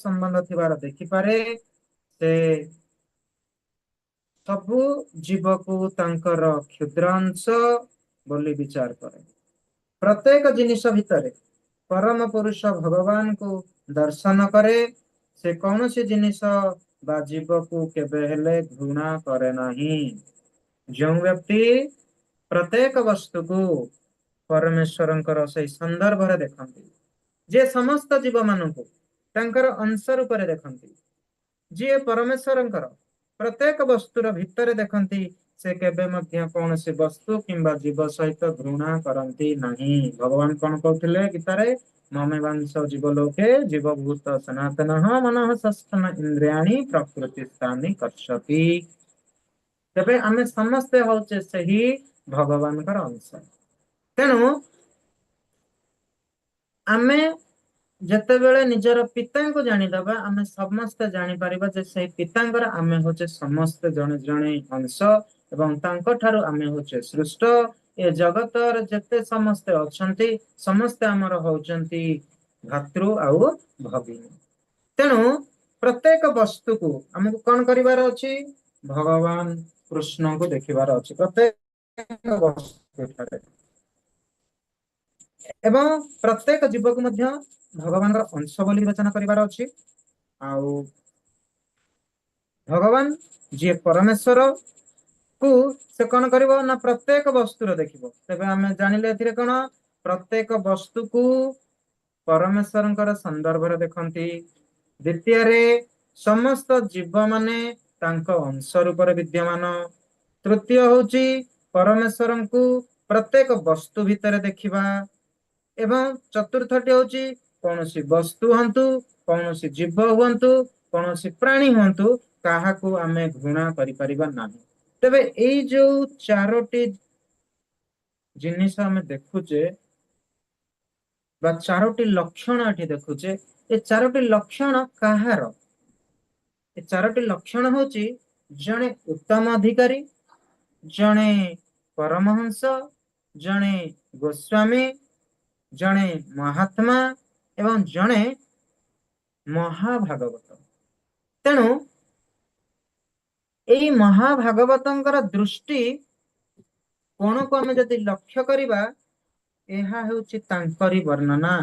ସମ୍ବନ୍ଧ ଥିବାର ଦେଖିପାରେ, ସେ ସବୁ ଜୀବକୁ ତାଙ୍କର କ୍ଷୁଦ୍ର ଅଂଶ ବୋଲି ବିଚାର କରେ। ପ୍ରତ୍ୟେକ ଜିନିଷ ଭିତରେ ପରମ ପୁରୁଷ ଭଗବାନଙ୍କୁ ଦର୍ଶନ କରେ। ସେ କୌଣସି ଜିନିଷ ବା ଜୀବକୁ କେବେ ହେଲେ ଘୃଣା କରେ ନାହିଁ। ଯେଉଁ ବ୍ୟକ୍ତି ପ୍ରତ୍ୟେକ ବସ୍ତୁକୁ ପରମେଶ୍ୱରଙ୍କର ସେଇ ସନ୍ଦର୍ଭରେ ଦେଖନ୍ତି, ଯିଏ ସମସ୍ତ ଜୀବମାନଙ୍କୁ ତାଙ୍କର ଅଂଶ ରୂପରେ ଦେଖନ୍ତି, ଯିଏ ପରମେଶ୍ୱରଙ୍କର ପ୍ରତ୍ୟେକ ବସ୍ତୁର ଭିତରେ ଦେଖନ୍ତି, ସେ କେବେ ମଧ୍ୟ କୌଣସି ବସ୍ତୁ କିମ୍ବା ଜୀବ ସହିତ ଘୃଣା କରନ୍ତି ନାହିଁ। ଭଗବାନ କଣ କହୁଥିଲେ ଗୀତାରେ? ମାମେବାଂଶ ଜୀବଲୋକେ ଜୀବଭୂତ ସନାତନଃ ମନଃ ଷଷ୍ଠନ ଇନ୍ଦ୍ରିୟାଣି ପ୍ରକୃତି ସ୍ଥାନି କର୍ଷତି। ତେବେ ଆମେ ସମସ୍ତେ ହଉଛେ ସେହି ଭଗବାନଙ୍କର ଅଂଶ। ତେଣୁ ଆମେ ଯେତେବେଳେ ନିଜର ପିତାଙ୍କୁ ଜାଣିଦବା, ଆମେ ସମସ୍ତେ ଜାଣିପାରିବା ଯେ ସେଇ ପିତାଙ୍କର ଆମେ ହଉଛେ ସମସ୍ତେ ଜଣେ ଜଣେ ଅଂଶ ଏବଂ ତାଙ୍କ ଠାରୁ ଆମେ ହଉଛେ ସୃଷ୍ଟ। ଏ ଜଗତର ଯେତେ ସମସ୍ତେ ଅଛନ୍ତି, ସମସ୍ତେ ଆମର ହଉଛନ୍ତି ଭାତୃ ଆଉ ଭଗିନୀ। ତେଣୁ ପ୍ରତ୍ୟେକ ବସ୍ତୁକୁ ଆମକୁ କଣ କରିବାର ଅଛି? ଭଗବାନ କୃଷ୍ଣଙ୍କୁ ଦେଖିବାର ଅଛି ପ୍ରତ୍ୟେକ ବସ୍ତୁ ଠାରେ ଏବଂ ପ୍ରତ୍ୟେକ ଜୀବକୁ ମଧ୍ୟ ଭଗବାନଙ୍କର ଅଂଶ ବୋଲି ବିବେଚନା କରିବାର ଅଛି। ଆଉ ଭଗବାନ ଯିଏ ପରମେଶ୍ୱର କୁ ସେ କଣ କରିବ ନା ପ୍ରତ୍ୟେକ ବସ୍ତୁର ଦେଖିବ। ତେବେ ଆମେ ଜାଣିଲେ ଏଥିରେ କଣ? ପ୍ରତ୍ୟେକ ବସ୍ତୁକୁ ପରମେଶ୍ୱରଙ୍କର ସନ୍ଦର୍ଭରେ ଦେଖନ୍ତି। ଦ୍ୱିତୀୟରେ, ସମସ୍ତ ଜୀବ ମାନେ ତାଙ୍କ ଅଂଶ ରୂପରେ ବିଦ୍ୟମାନ। ତୃତୀୟ ହଉଛି ପରମେଶ୍ୱରଙ୍କୁ ପ୍ରତ୍ୟେକ ବସ୍ତୁ ଭିତରେ ଦେଖିବା ଏବଂ ଚତୁର୍ଥଟି ହଉଛି କୌଣସି ବସ୍ତୁ ହୁଅନ୍ତୁ, କୌଣସି ଜୀବ ହୁଅନ୍ତୁ, କୌଣସି ପ୍ରାଣୀ ହୁଅନ୍ତୁ, କାହାକୁ ଆମେ ଘୃଣା କରିପାରିବା ନାହିଁ। ତେବେ ଏଇ ଯୋଉ ଚାରୋଟି ଜିନିଷ ଆମେ ଦେଖୁଛେ ବା ଚାରୋଟି ଲକ୍ଷଣ ଏଠି ଦେଖୁଛେ, ଏ ଚାରୋଟି ଲକ୍ଷଣ କାହାର? ଏ ଚାରୋଟି ଲକ୍ଷଣ ହଉଛି ଜଣେ ଉତ୍ତମ ଅଧିକାରୀ, ଜଣେ ପରମହଂସ, ଜଣେ ଗୋସ୍ୱାମୀ, ଜଣେ ମହାତ୍ମା ଏବଂ ଜଣେ ମହାଭାଗବତ। ତେଣୁ ଏଇ ମହାଭାଗବତଙ୍କର ଦୃଷ୍ଟି କୋଣକୁ ଆମେ ଯଦି ଲକ୍ଷ୍ୟ କରିବା, ଏହା ହେଉଛି ତାଙ୍କରି ବର୍ଣ୍ଣନା।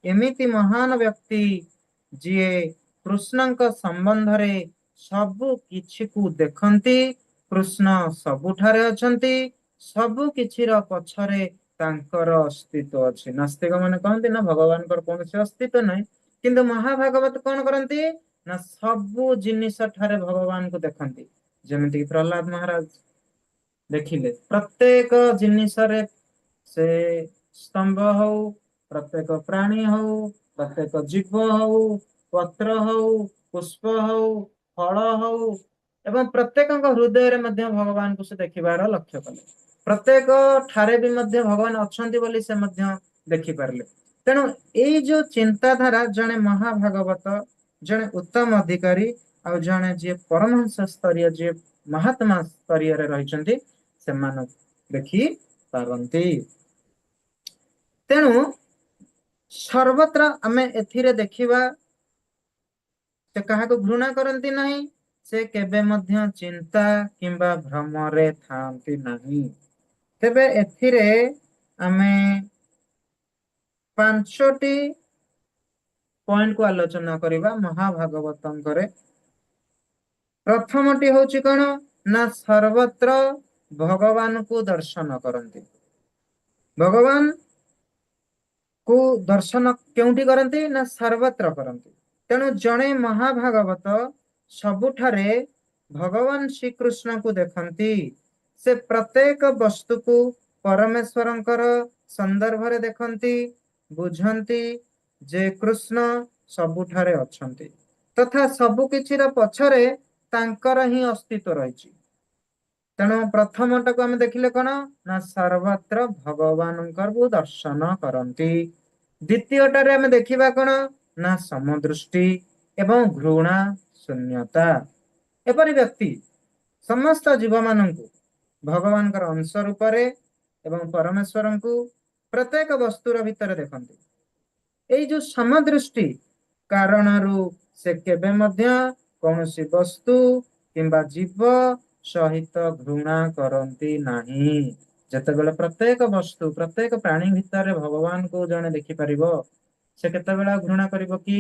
ଏମିତି ମହାନ ବ୍ୟକ୍ତି ଯିଏ କୃଷ୍ଣଙ୍କ ସମ୍ବନ୍ଧରେ ସବୁ କିଛିକୁ ଦେଖନ୍ତି, କୃଷ୍ଣ ସବୁଠାରେ ଅଛନ୍ତି, ସବୁ କିଛିର ପଛରେ ତାଙ୍କର ଅସ୍ତିତ୍ୱ ଅଛି। ନାସ୍ତିକ ମାନେ କହନ୍ତି ନା ଭଗବାନଙ୍କର କୌଣସି ଅସ୍ତିତ୍ୱ ନାହିଁ। କିନ୍ତୁ ମହାଭାଗବତ କଣ କରନ୍ତି ନା ସବୁ ଜିନିଷ ଠାରେ ଭଗବାନଙ୍କୁ ଦେଖନ୍ତି। ଯେମିତିକି ପ୍ରହ୍ଲାଦ ମହାରାଜ ଦେଖିଲେ ପ୍ରତ୍ୟେକ ଜିନିଷରେ, ସେ ସ୍ତମ୍ଭ ହଉ, ପ୍ରତ୍ୟେକ ପ୍ରାଣୀ ହଉ, ପ୍ରତ୍ୟେକ ଜୀବ ହଉ, ପତ୍ର ହଉ, ପୁଷ୍ପ ହଉ, ଫଳ ହଉ ଏବଂ ପ୍ରତ୍ୟେକଙ୍କ ହୃଦୟରେ ମଧ୍ୟ ଭଗବାନଙ୍କୁ ସେ ଦେଖିବାର ଲକ୍ଷ୍ୟ କଲେ। ପ୍ରତ୍ୟେକ ଠାରେ ବି ମଧ୍ୟ ଭଗବାନ ଅଛନ୍ତି ବୋଲି ସେ ମଧ୍ୟ ଦେଖିପାରିଲେ। ତେଣୁ ଏଇ ଯୋଉ ଚିନ୍ତାଧାରା ଜଣେ ମହାଭାଗବତ, ଜଣେ ଉତ୍ତମ ଅଧିକାରୀ ଆଉ ଜଣେ ଯିଏ ପରମହଂସ ସ୍ତରୀୟ, ଯିଏ ମହାତ୍ମା ସ୍ତରୀୟରେ ରହିଛନ୍ତି, ସେମାନେ ଦେଖି ପାରନ୍ତି। ତେଣୁ ସର୍ବତ୍ର ଆମେ ଏଥିରେ ଦେଖିବା, ସେ କାହାକୁ ଘୃଣା କରନ୍ତି ନାହିଁ, ସେ କେବେ ମଧ୍ୟ ଚିନ୍ତା କିମ୍ବା ଭ୍ରମରେ ଥାଆନ୍ତି ନାହିଁ। ତେବେ ଏଥିରେ ଆମେ ପାଞ୍ଚଟି ପଏଣ୍ଟକୁ ଆଲୋଚନା କରିବା ମହାଭାଗବତଙ୍କରେ। ପ୍ରଥମଟି ହଉଛି କଣ ନା ସର୍ବତ୍ର ଭଗବାନଙ୍କୁ ଦର୍ଶନ କରନ୍ତି। ଭଗବାନ କୁ ଦର୍ଶନ କେଉଁଠି କରନ୍ତି ନା ସର୍ବତ୍ର କରନ୍ତି। ତେଣୁ ଜଣେ ମହାଭାଗବତ ସବୁଠାରେ ଭଗବାନ ଶ୍ରୀକୃଷ୍ଣଙ୍କୁ ଦେଖନ୍ତି। ସେ ପ୍ରତ୍ୟେକ ବସ୍ତୁକୁ ପରମେଶ୍ୱରଙ୍କର ସନ୍ଦର୍ଭରେ ଦେଖନ୍ତି, ବୁଝନ୍ତି ଯେ କୃଷ୍ଣ ସବୁଠାରେ ଅଛନ୍ତି ତଥା ସବୁ କିଛିର ପଛରେ ତାଙ୍କର ହିଁ ଅସ୍ତିତ୍ୱ ରହିଛି। ତେଣୁ ପ୍ରଥମଟାକୁ ଆମେ ଦେଖିଲେ କଣ ନା ସର୍ବତ୍ର ଭଗବାନଙ୍କର ଦର୍ଶନ କରନ୍ତି। ଦ୍ୱିତୀୟଟାରେ ଆମେ ଦେଖିବା କଣ ନା ସମଦୃଷ୍ଟି ଏବଂ ଘୃଣା ଶୂନ୍ୟତା। ଏପରି ବ୍ୟକ୍ତି ସମସ୍ତ ଜୀବମାନଙ୍କୁ ଭଗବାନଙ୍କର ଅଂଶ ରୂପରେ ଏବଂ ପରମେଶ୍ୱରଙ୍କୁ ପ୍ରତ୍ୟେକ ବସ୍ତୁର ଭିତରେ ଦେଖନ୍ତି। ଏଇ ଯୋଉ ସମଦୃଷ୍ଟି କାରଣରୁ ସେ କେବେ ମଧ୍ୟ କୌଣସି ବସ୍ତୁ କିମ୍ବା ଜୀବ ସହିତ ଘୃଣା କରନ୍ତି ନାହିଁ। ଯେତେବେଳେ ପ୍ରତ୍ୟେକ ବସ୍ତୁ, ପ୍ରତ୍ୟେକ ପ୍ରାଣୀ ଭିତରେ ଭଗବାନଙ୍କୁ ଜଣେ ଦେଖିପାରିବ, ସେ କେତେବେଳେ ଆଉ ଘୃଣା କରିବ କି?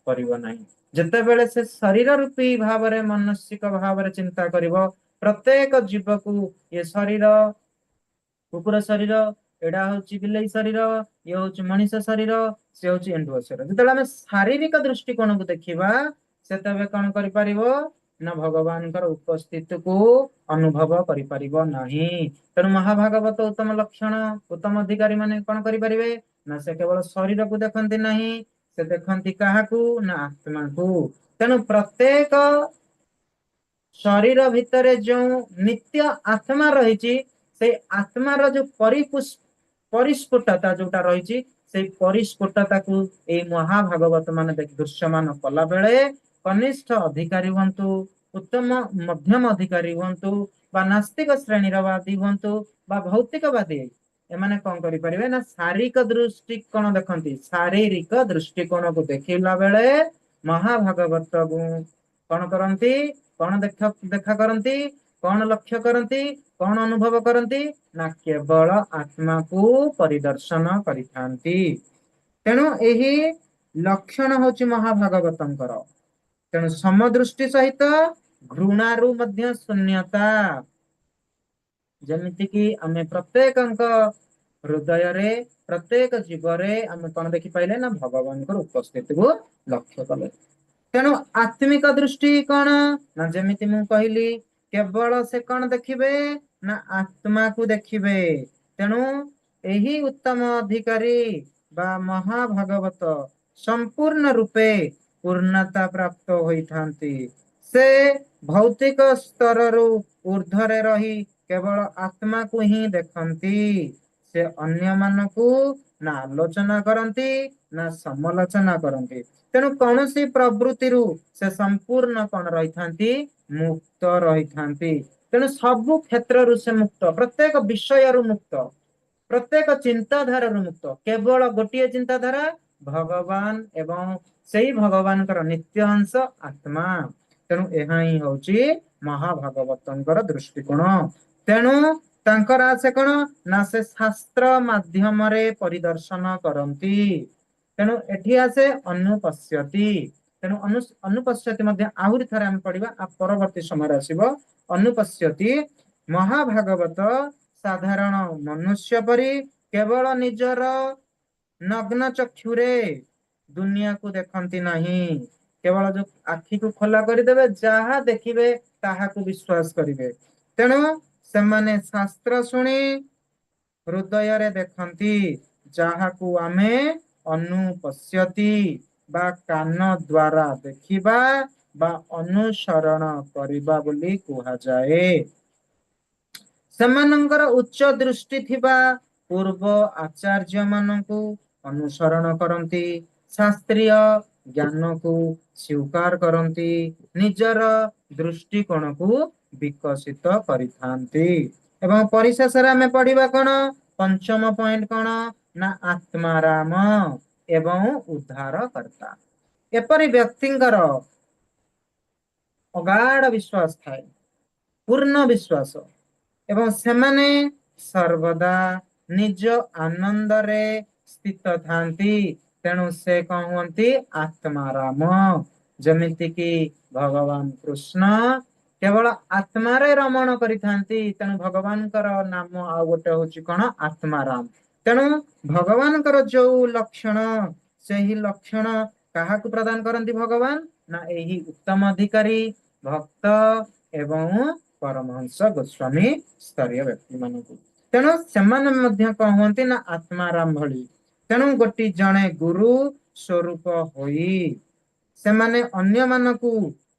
କରିବ ନାହିଁ। ଯେତେବେଳେ ସେ ଶରୀର ରୂପୀ ଭାବରେ, ମାନସିକ ଭାବରେ ଚିନ୍ତା କରିବ, ପ୍ରତ୍ୟେକ ଜୀବକୁ, ଏ ଶରୀର କୁକୁର ଶରୀର, ଏଇଟା ହଉଛି ବିଲେଇ ଶରୀର, ଇଏ ହଉଛି ମଣିଷ ଶରୀର, ସେ ହଉଛି ଏଣ୍ଡୁଅ ଶରୀର। ଯେତେବେଳେ ଆମେ ଶାରୀରିକ ଦୃଷ୍ଟିକୋଣକୁ ଦେଖିବା, ସେତେବେଳେ କଣ କରିପାରିବ ନା ଭଗବାନଙ୍କର ଉପସ୍ଥିତିକୁ ଅନୁଭବ କରିପାରିବ ନାହିଁ। ତେଣୁ ମହାଭାଗବତ ଉତ୍ତମ ଲକ୍ଷଣ, ଉତ୍ତମ ଅଧିକାରୀ ମାନେ କଣ କରିପାରିବେ ନା ସେ କେବଳ ଶରୀରକୁ ଦେଖନ୍ତି ନାହିଁ, ସେ ଦେଖନ୍ତି କାହାକୁ ନା ଆତ୍ମାକୁ। ତେଣୁ ପ୍ରତ୍ୟେକ ଶରୀର ଭିତରେ ଯେଉଁ ନିତ୍ୟ ଆତ୍ମା ରହିଛି, ସେଇ ଆତ୍ମାର ଯୋଉ ପରିସ୍ଫୁଟତା ଯୋଉଟା ରହିଛି, ସେଇ ପରିସ୍ଫୁଟତାକୁ ଏଇ ମହାଭାଗବତ ମାନେ ଦୃଶ୍ୟମାନ କଲା ବେଳେ କନିଷ୍ଠ ଅଧିକାରୀ ହୁଅନ୍ତୁ, ଉତ୍ତମ ମଧ୍ୟମ ଅଧିକାରୀ ହୁଅନ୍ତୁ, ବା ନାସ୍ତିକ ଶ୍ରେଣୀର ବାଦୀ ହୁଅନ୍ତୁ, ବା ଭୌତିକବାଦୀ, ଏମାନେ କଣ କରିପାରିବେ ନା ଶାରୀରିକ ଦୃଷ୍ଟିକୋଣ ଦେଖନ୍ତି। ଶାରୀରିକ ଦୃଷ୍ଟିକୋଣକୁ ଦେଖିଲା ବେଳେ ମହାଭାଗବତକୁ କଣ କରନ୍ତି, କଣ ଦେଖା କରନ୍ତି, କଣ ଲକ୍ଷ୍ୟ କରନ୍ତି, କଣ ଅନୁଭବ କରନ୍ତି ନା କେବଳ ଆତ୍ମାକୁ ପରିଦର୍ଶନ କରିଥାନ୍ତି। ତେଣୁ ଏହି ଲକ୍ଷଣ ହଉଛି ମହାଭାଗବତଙ୍କର। ତେଣୁ ସମଦୃଷ୍ଟି ସହିତ ଘୃଣାରୁ ମଧ୍ୟ ଶୂନ୍ୟତା। ଯେମିତି କିି ଆମେ ପ୍ରତ୍ୟେକଙ୍କ ହୃଦୟରେ, ପ୍ରତ୍ୟେକ ଜୀବରେ ଆମେ କଣ ଦେଖିପାଇଲେ ନା ଭଗବାନଙ୍କର ଉପସ୍ଥିତିକୁ ଲକ୍ଷ୍ୟ କଲେ। ତେଣୁ ଆତ୍ମିକ ଦୃଷ୍ଟି କଣ ନା ଯେମିତି ମୁଁ କହିଲି, କେବଳ ସେ କଣ ଦେଖିବେ ନା ଆତ୍ମାକୁ ଦେଖିବେ। ତେଣୁ ଏହି ଉତ୍ତମ ଅଧିକାରୀ ବା ମହାଭାଗବତ ସମ୍ପୂର୍ଣ୍ଣ ରୂପେ ପୂର୍ଣ୍ଣତା ପ୍ରାପ୍ତ ହୋଇଥାନ୍ତି। ସେ ଭୌତିକ ସ୍ତରରୁ ଉର୍ଦ୍ଧ୍ୱରେ ରହି କେବଳ ଆତ୍ମାକୁ ହିଁ ଦେଖନ୍ତି। ସେ ଅନ୍ୟମାନଙ୍କୁ ନା ଆଲୋଚନା କରନ୍ତି ନା ସମାଲୋଚନା କରନ୍ତି। ତେଣୁ କୌଣସି ପ୍ରବୃତ୍ତିରୁ ସେ ସମ୍ପୂର୍ଣ୍ଣ କଣ ରହିଥାନ୍ତି? ମୁକ୍ତ ରହିଥାନ୍ତି। ତେଣୁ ସବୁ କ୍ଷେତ୍ରରୁ ସେ ମୁକ୍ତ, ପ୍ରତ୍ୟେକ ବିଷୟରୁ ମୁକ୍ତ, ପ୍ରତ୍ୟେକ ଚିନ୍ତାଧାରାରୁ ମୁକ୍ତ। କେବଳ ଗୋଟିଏ ଚିନ୍ତାଧାରା, ଭଗବାନ ଏବଂ ସେଇ ଭଗବାନଙ୍କର ନିତ୍ୟ ଅଂଶ ଆତ୍ମା। ତେଣୁ ଏହା ହିଁ ହଉଛି ମହାଭାଗବତଙ୍କର ଦୃଷ୍ଟିକୋଣ। ତେଣୁ ତାଙ୍କର ଆସେ କଣ ନା ସେ ଶାସ୍ତ୍ର ମାଧ୍ୟମରେ ପରିଦର୍ଶନ କରନ୍ତି। ତେଣୁ ଏଠି ଆସେ ଅନୁପଶ୍ୟତି। ତେଣୁ ଅନୁପଶ୍ୟତି ମଧ୍ୟ ଆହୁରି ଥରେ ଆମେ ପଢିବା, ପରବର୍ତ୍ତୀ ସମୟରେ ଆସିବ ଅନୁପଶ୍ୟତି। ମହାଭାଗବତ ସାଧାରଣ ମନୁଷ୍ୟ ପରି କେବଳ ନିଜର ନଗ୍ନ ଚକ୍ଷୁରେ ଦୁନିଆକୁ ଦେଖନ୍ତି ନାହିଁ। କେବଳ ଯୋଉ ଆଖିକୁ ଖୋଲା କରିଦେବେ, ଯାହା ଦେଖିବେ ତାହାକୁ ବିଶ୍ୱାସ କରିବେ। ତେଣୁ ସେମାନେ ଶାସ୍ତ୍ର ଶୁଣି ହୃଦୟରେ ଦେଖନ୍ତି, ଯାହାକୁ ଆମେ ଅନୁପଶ୍ୟତି ବା କାନ ଦ୍ଵାରା ଦେଖିବା ବା ଅନୁସରଣ କରିବା ବୋଲି କୁହାଯାଏ। ସେମାନଙ୍କର ଉଚ୍ଚ ଦୃଷ୍ଟି ଥିବା ପୂର୍ବ ଆଚାର୍ଯ୍ୟ ମାନଙ୍କୁ ଅନୁସରଣ କରନ୍ତି, ଶାସ୍ତ୍ରୀୟ ଜ୍ଞାନକୁ ସ୍ୱୀକାର କରନ୍ତି, ନିଜର ଦୃଷ୍ଟିକୋଣକୁ ବିକଶିତ କରିଥାନ୍ତି। ଏବଂ ପରିଶେଷରେ ଆମେ ପଢିବା କଣ? ପଞ୍ଚମ ପଏଣ୍ଟ କଣ ନା ଆତ୍ମାରାମ ଏବଂ ଉଦ୍ଧାରକର୍ତ୍ତା। ଏପରି ବ୍ୟକ୍ତିଙ୍କର ଅଗାଢ ବିଶ୍ୱାସ ଥାଏ, ପୂର୍ଣ୍ଣ ବିଶ୍ୱାସ, ଏବଂ ସେମାନେ ସର୍ବଦା ନିଜ ଆନନ୍ଦରେ ସ୍ଥିତ ଥାନ୍ତି। ତେଣୁ ସେ କଣ ହୁଅନ୍ତି? ଆତ୍ମାରାମ। ଯେମିତି କି ଭଗବାନ କୃଷ୍ଣ କେବଳ ଆତ୍ମାରେ ରମଣ କରିଥାନ୍ତି। ତେଣୁ ଭଗବାନଙ୍କର ନାମ ଆଉ ଗୋଟେ ହଉଛି କଣ? ଆତ୍ମାରାମ। ତେଣୁ ଭଗବାନଙ୍କର ଯୋଉ ଲକ୍ଷଣ, ସେହି ଲକ୍ଷଣ କାହାକୁ ପ୍ରଦାନ କରନ୍ତି ଭଗବାନ ନା ଏହି ଉତ୍ତମ ଅଧିକାରୀ, ଭକ୍ତ ଏବଂ ପରମହଂସ ଗୋସ୍ୱାମୀ ସ୍ତରୀୟ ବ୍ୟକ୍ତି ମାନଙ୍କୁ। ତେଣୁ ସେମାନେ ମଧ୍ୟ କଣ ହୁଅନ୍ତି ନା ଆତ୍ମାରାମ ଭଳି। ତେଣୁ ଗୋଟି ଜଣେ ଗୁରୁ ସ୍ୱରୂପ ହୋଇ ସେମାନେ ଅନ୍ୟମାନଙ୍କୁ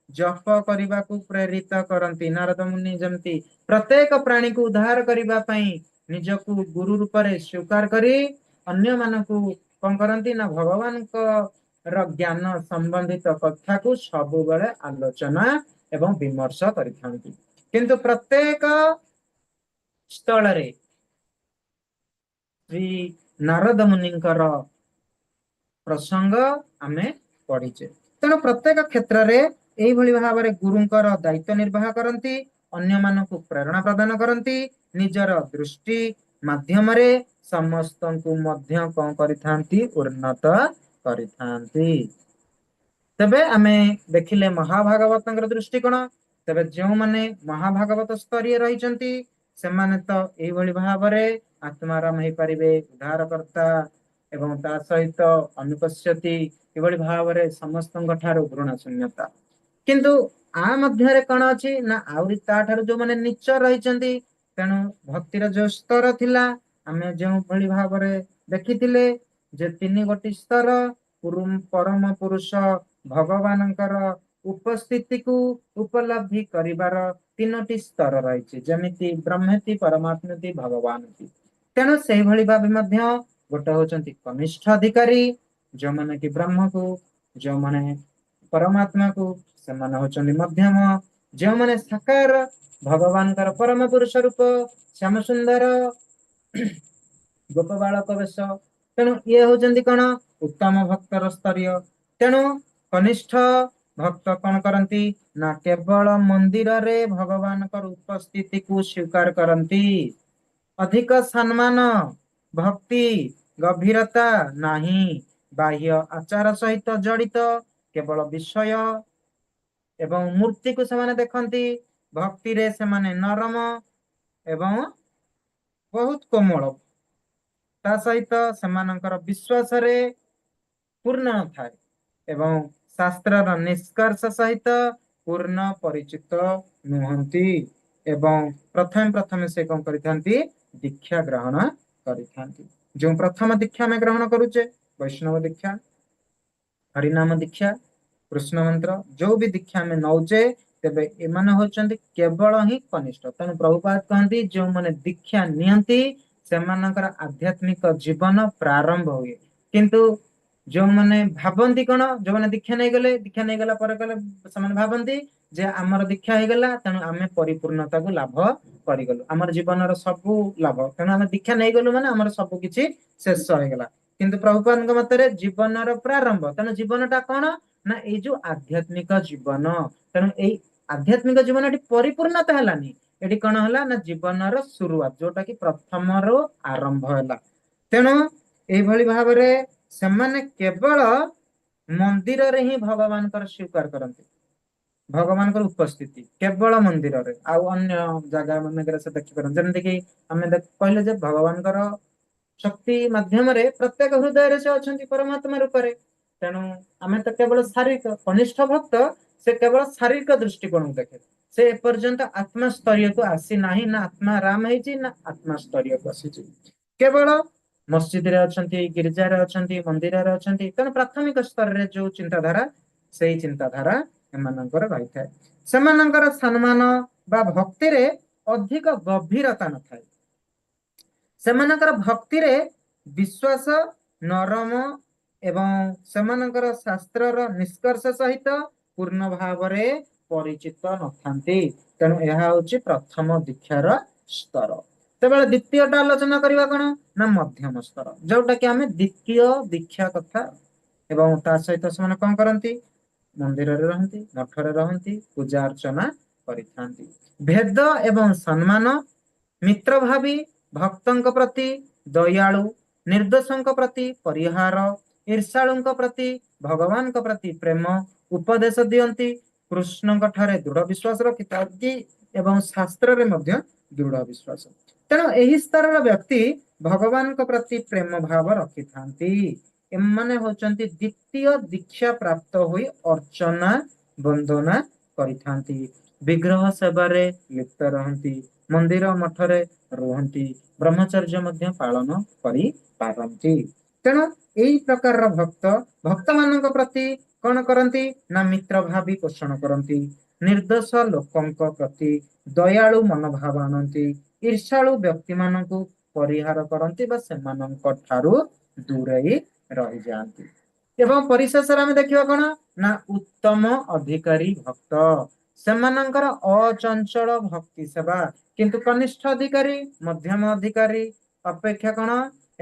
ଜପ କରିବାକୁ ପ୍ରେରିତ କରନ୍ତି। ନାରଦ ମୁନି ଯେମିତି ପ୍ରତ୍ୟେକ ପ୍ରାଣୀକୁ ଉଦ୍ଧାର କରିବା ପାଇଁ ନିଜକୁ ଗୁରୁ ରୂପରେ ସ୍ୱୀକାର କରି ଅନ୍ୟମାନଙ୍କୁ କଣ କରନ୍ତି ନା ଭଗବାନଙ୍କର ଜ୍ଞାନ ସମ୍ବନ୍ଧିତ କଥାକୁ ସବୁବେଳେ ଆଲୋଚନା ଏବଂ ବିମର୍ଶ କରିଥାନ୍ତି। କିନ୍ତୁ ପ୍ରତ୍ୟେକ ସ୍ଥଳରେ ଶ୍ରୀ ନାରଦ ମୁନିଙ୍କର ପ୍ରସଙ୍ଗ ଆମେ ପଢିଛେ। ତେଣୁ ପ୍ରତ୍ୟେକ କ୍ଷେତ୍ରରେ ଏଇଭଳି ଭାବରେ ଗୁରୁଙ୍କର ଦାୟିତ୍ୱ ନିର୍ବାହ କରନ୍ତି, ଅନ୍ୟମାନଙ୍କୁ ପ୍ରେରଣା ପ୍ରଦାନ କରନ୍ତି, ନିଜର ଦୃଷ୍ଟି ମାଧ୍ୟମରେ ସମସ୍ତଙ୍କୁ ମଧ୍ୟ କଣ କରିଥାନ୍ତି? ଉନ୍ନତ କରିଥାନ୍ତି। ତେବେ ଆମେ ଦେଖିଲେ ମହାଭାଗବତଙ୍କର ଦୃଷ୍ଟିକୋଣ। ତେବେ ଯେଉଁମାନେ ମହାଭାଗବତ ସ୍ତରୀୟ ରହିଛନ୍ତି, ସେମାନେ ତ ଏଇଭଳି ଭାବରେ ଆତ୍ମାରାମ ହେଇପାରିବେ, ଉଦ୍ଧାରକର୍ତ୍ତା, ଏବଂ ତା ସହିତ ଅନୁପଶ୍ୟତି, ଏଭଳି ଭାବରେ ସମସ୍ତଙ୍କ ଠାରୁ ଘୃଣା ଶୂନ୍ୟତା। କିନ୍ତୁ ଆ ମଧ୍ୟରେ କଣ ଅଛି ନା ଆହୁରି ତା ଠାରୁ ଯୋଉମାନେ ନିଚ ରହିଛନ୍ତି, ତେଣୁ ଭକ୍ତିର ଯୋଉ ସ୍ତର ଥିଲା, ଆମେ ଯେଉଁଭଳି ଭାବରେ ଦେଖିଥିଲେ ଯେ ତିନି ଗୋଟି ସ୍ତର, ପରମ ପୁରୁଷ ଭଗବାନଙ୍କର ଉପସ୍ଥିତିକୁ ଉପଲବ୍ଧି କରିବାର ତିନୋଟି ସ୍ତର ରହିଛି, ଯେମିତି ବ୍ରହ୍ମେତି, ପରମାତ୍ମେତି, ଭଗବାନତି। ତେଣୁ ସେଇଭଳି ଭାବେ ମଧ୍ୟ ଗୋଟେ ହଉଛନ୍ତି କନିଷ୍ଠ ଅଧିକାରୀ, ଯେଉଁମାନେ କି ବ୍ରହ୍ମକୁ, ଯେଉଁମାନେ ପରମାତ୍ମାକୁ, ସେମାନେ ହଉଛନ୍ତି ମଧ୍ୟମ। ଯେଉଁମାନେ ସାକାର ଭଗବାନଙ୍କର ପରମ ପୁରୁଷ ରୂପ ଶ୍ୟାମ ସୁନ୍ଦର ଗୋପ ବାଳକ ବେଶ, ତେଣୁ ଇଏ ହଉଛନ୍ତି କଣ? ଉତ୍ତମ ଭକ୍ତର ସ୍ତରୀୟ। ତେଣୁ କନିଷ୍ଠ ଭକ୍ତ କଣ କରନ୍ତି ନା କେବଳ ମନ୍ଦିରରେ ଭଗବାନଙ୍କର ଉପସ୍ଥିତିକୁ ସ୍ୱୀକାର କରନ୍ତି। ଅଧିକ ସମ୍ମାନ, ଭକ୍ତି, ଗଭୀରତା ନାହିଁ, ବାହ୍ୟ ଆଚାର ସହିତ ଜଡିତ କେବଳ ବିଷୟ ଏବଂ ମୂର୍ତ୍ତିକୁ ସେମାନେ ଦେଖନ୍ତି। ଭକ୍ତିରେ ସେମାନେ ନରମ ଏବଂ ବହୁତ କୋମଳ। ତା ସହିତ ସେମାନଙ୍କର ବିଶ୍ୱାସରେ ପୂର୍ଣ୍ଣ ନଥାଏ ଏବଂ ଶାସ୍ତ୍ରର ନିଷ୍କର୍ଷ ସହିତ ପୂର୍ଣ୍ଣ ପରିଚିତ ନୁହନ୍ତି, ଏବଂ ପ୍ରଥମେ ପ୍ରଥମେ ସେ କଣ କରିଥାନ୍ତି? ଦୀକ୍ଷା ଗ୍ରହଣ କରିଥାନ୍ତି। ଯେଉଁ ପ୍ରଥମ ଦୀକ୍ଷା ଆମେ ଗ୍ରହଣ କରୁଛେ, ବୈଷ୍ଣବ ଦୀକ୍ଷା, ହରିନାମ ଦୀକ୍ଷା, କୃଷ୍ଣ ମନ୍ତ୍ର, ଯୋଉ ବି ଦୀକ୍ଷା ଆମେ ନଉଛେ, ତେବେ ଏମାନେ ହଉଛନ୍ତି କେବଳ ହିଁ କନିଷ୍ଠ। ତେଣୁ ପ୍ରଭୁପାଦ କହନ୍ତି, ଯେଉଁମାନେ ଦୀକ୍ଷା ନିଅନ୍ତି ସେମାନଙ୍କର ଆଧ୍ୟାତ୍ମିକ ଜୀବନ ପ୍ରାରମ୍ଭ ହୁଏ। କିନ୍ତୁ ଯେଉଁମାନେ ଭାବନ୍ତି କଣ, ଯୋଉମାନେ ଦୀକ୍ଷା ନେଇଗଲେ, ଦୀକ୍ଷା ନେଇଗଲା ପରେ କହିଲେ ସେମାନେ ଭାବନ୍ତି ଯେ ଆମର ଦୀକ୍ଷା ହେଇଗଲା, ତେଣୁ ଆମେ ପରିପୂର୍ଣ୍ଣତାକୁ ଲାଭ କରିଗଲୁ, ଆମର ଜୀବନର ସବୁ ଲାଭ, ତେଣୁ ଆମେ ଦୀକ୍ଷା ନେଇଗଲୁ ମାନେ ଆମର ସବୁ କିଛି ଶେଷ ହେଇଗଲା। କିନ୍ତୁ ପ୍ରଭୁପାଦଙ୍କ ମତରେ ଜୀବନର ପ୍ରାରମ୍ଭ। ତେଣୁ ଜୀବନଟା କଣ ନା ଏଇ ଯୋଉ ଆଧ୍ୟାତ୍ମିକ ଜୀବନ। ତେଣୁ ଏଇ ଆଧ୍ୟାତ୍ମିକ ଜୀବନ ଏଠି ପରିପୂର୍ଣ୍ଣତା ହେଲାନି, ଏଠି କଣ ହେଲା ନା ଜୀବନର ସୁରୁଆତ, ଯୋଉଟା କି ପ୍ରଥମରୁ ଆରମ୍ଭ ହେଲା। ତେଣୁ ଏଇଭଳି ଭାବରେ ସେମାନେ କେବଳ ମନ୍ଦିରରେ ହିଁ ଭଗବାନଙ୍କର ସ୍ୱୀକାର କରନ୍ତି, ଭଗବାନଙ୍କର ଉପସ୍ଥିତି କେବଳ ମନ୍ଦିରରେ, ଆଉ ଅନ୍ୟ ଜାଗା ମାନଙ୍କରେ ସେ ଦେଖିପାରନ୍ତି। ଯେମିତି କି ଆମେ କହିଲେ ଯେ ଭଗବାନଙ୍କର ଶକ୍ତି ମାଧ୍ୟମରେ ପ୍ରତ୍ୟେକ ହୃଦୟରେ ସେ ଅଛନ୍ତି ପରମାତ୍ମା ରୂପରେ। ତେଣୁ ଆମେ ତ କେବଳ ଶାରୀରିକ କନିଷ୍ଠ ଭକ୍ତ, ସେ କେବଳ ଶାରୀରିକ ଦୃଷ୍ଟିକୋଣକୁ ଦେଖେ, ସେ ଏପର୍ଯ୍ୟନ୍ତ ଆତ୍ମା ସ୍ତରୀୟକୁ ଆସି ନାହିଁ, ନା ଆତ୍ମା ରାମ ହେଇଛି ନା ଆତ୍ମା ସ୍ତରୀୟକୁ ଆସିଛି। କେବଳ ମସଜିଦରେ ଅଛନ୍ତି, ଗିର୍ଜାରେ ଅଛନ୍ତି, ମନ୍ଦିରରେ ଅଛନ୍ତି। ତେଣୁ ପ୍ରାଥମିକ ସ୍ତରରେ ଯୋଉ ଚିନ୍ତାଧାରା, ସେଇ ଚିନ୍ତାଧାରା ଏମାନଙ୍କର ରହିଥାଏ। ସେମାନଙ୍କର ସମ୍ମାନ ବା ଭକ୍ତିରେ ଅଧିକ ଗଭୀରତା ନଥାଏ। ସେମାନଙ୍କର ଭକ୍ତିରେ ବିଶ୍ୱାସ ନରମ ଏବଂ ସେମାନଙ୍କର ଶାସ୍ତ୍ରର ନିଷ୍କର୍ଷ ସହିତ ପୂର୍ଣ୍ଣ ଭାବରେ ପରିଚିତ ନଥାନ୍ତି। ତେଣୁ ଏହା ହଉଛି ପ୍ରଥମ ଦୀକ୍ଷାର ସ୍ତର। ତେବେ ଦ୍ୱିତୀୟଟା ଆଲୋଚନା କରିବା କଣ ନା ମଧ୍ୟମ ସ୍ତର, ଯୋଉଟା କି ଆମେ ଦ୍ୱିତୀୟ ଦୀକ୍ଷା କଥା। ଏବଂ ତା ସହିତ ସେମାନେ କଣ କରନ୍ତି? ମନ୍ଦିରରେ ରହନ୍ତି, ମଠରେ ରହନ୍ତି, ପୂଜା ଅର୍ଚ୍ଚନା କରିଥାନ୍ତି। ଭେଦ ଏବଂ ସମ୍ମାନ, ମିତ୍ରଭାବୀ, ଭକ୍ତଙ୍କ ପ୍ରତି ଦୟାଳୁ, ନିର୍ଦ୍ଦୋଷଙ୍କ ପ୍ରତି ପରିହାର, ଈର୍ଷାଳୁଙ୍କ ପ୍ରତି ଭଗବାନଙ୍କ ପ୍ରତି ପ୍ରେମ ଉପଦେଶ ଦିଅନ୍ତି, କୃଷ୍ଣଙ୍କ ଠାରେ ଦୃଢ ବିଶ୍ୱାସ ରଖିଥାନ୍ତି ଏବଂ ଶାସ୍ତ୍ରରେ ମଧ୍ୟ ଦୃଢ ବିଶ୍ୱାସ। ତେଣୁ ଏହି ସ୍ତରର ବ୍ୟକ୍ତି ଭଗବାନଙ୍କ ପ୍ରତି ପ୍ରେମ ଭାବ ରଖିଥାନ୍ତି। ଏମାନେ ହଉଛନ୍ତି ଦ୍ୱିତୀୟ ଦୀକ୍ଷା ପ୍ରାପ୍ତ ହୋଇ ଅର୍ଚ୍ଚନା ବନ୍ଦନା କରିଥାନ୍ତି, ବିଗ୍ରହ ସେବାରେ ଲିପ୍ତ ରହନ୍ତି, ମନ୍ଦିର ମଠରେ ରୁହନ୍ତି, ବ୍ରହ୍ମଚର୍ଯ୍ୟ ମଧ୍ୟ ପାଳନ କରିପାରନ୍ତି। ତେଣୁ ଏଇ ପ୍ରକାରର ଭକ୍ତ ଭକ୍ତ ମାନଙ୍କ ପ୍ରତି କଣ କରନ୍ତି ନା ମିତ୍ର ଭାବି ପୋଷଣ କରନ୍ତି, ନିର୍ଦ୍ଦୋଷ ଲୋକଙ୍କ ପ୍ରତି ଦୟାଳୁ ମନୋଭାବ ଆଣନ୍ତି, ଈର୍ଷାଳୁ ବ୍ୟକ୍ତି ମାନଙ୍କୁ ପରିହାର କରନ୍ତି ବା ସେମାନଙ୍କ ଠାରୁ ଦୂରେଇ ରହିଯାଆନ୍ତି। ଏବଂ ପରିଶେଷରେ ଆମେ ଦେଖିବା କଣ ନା ଉତ୍ତମ ଅଧିକାରୀ ଭକ୍ତ, ସେମାନଙ୍କର ଅଚଞ୍ଚଳ ଭକ୍ତି ସେବା। କିନ୍ତୁ କନିଷ୍ଠ ଅଧିକାରୀ, ମଧ୍ୟମ ଅଧିକାରୀ ଅପେକ୍ଷା କଣ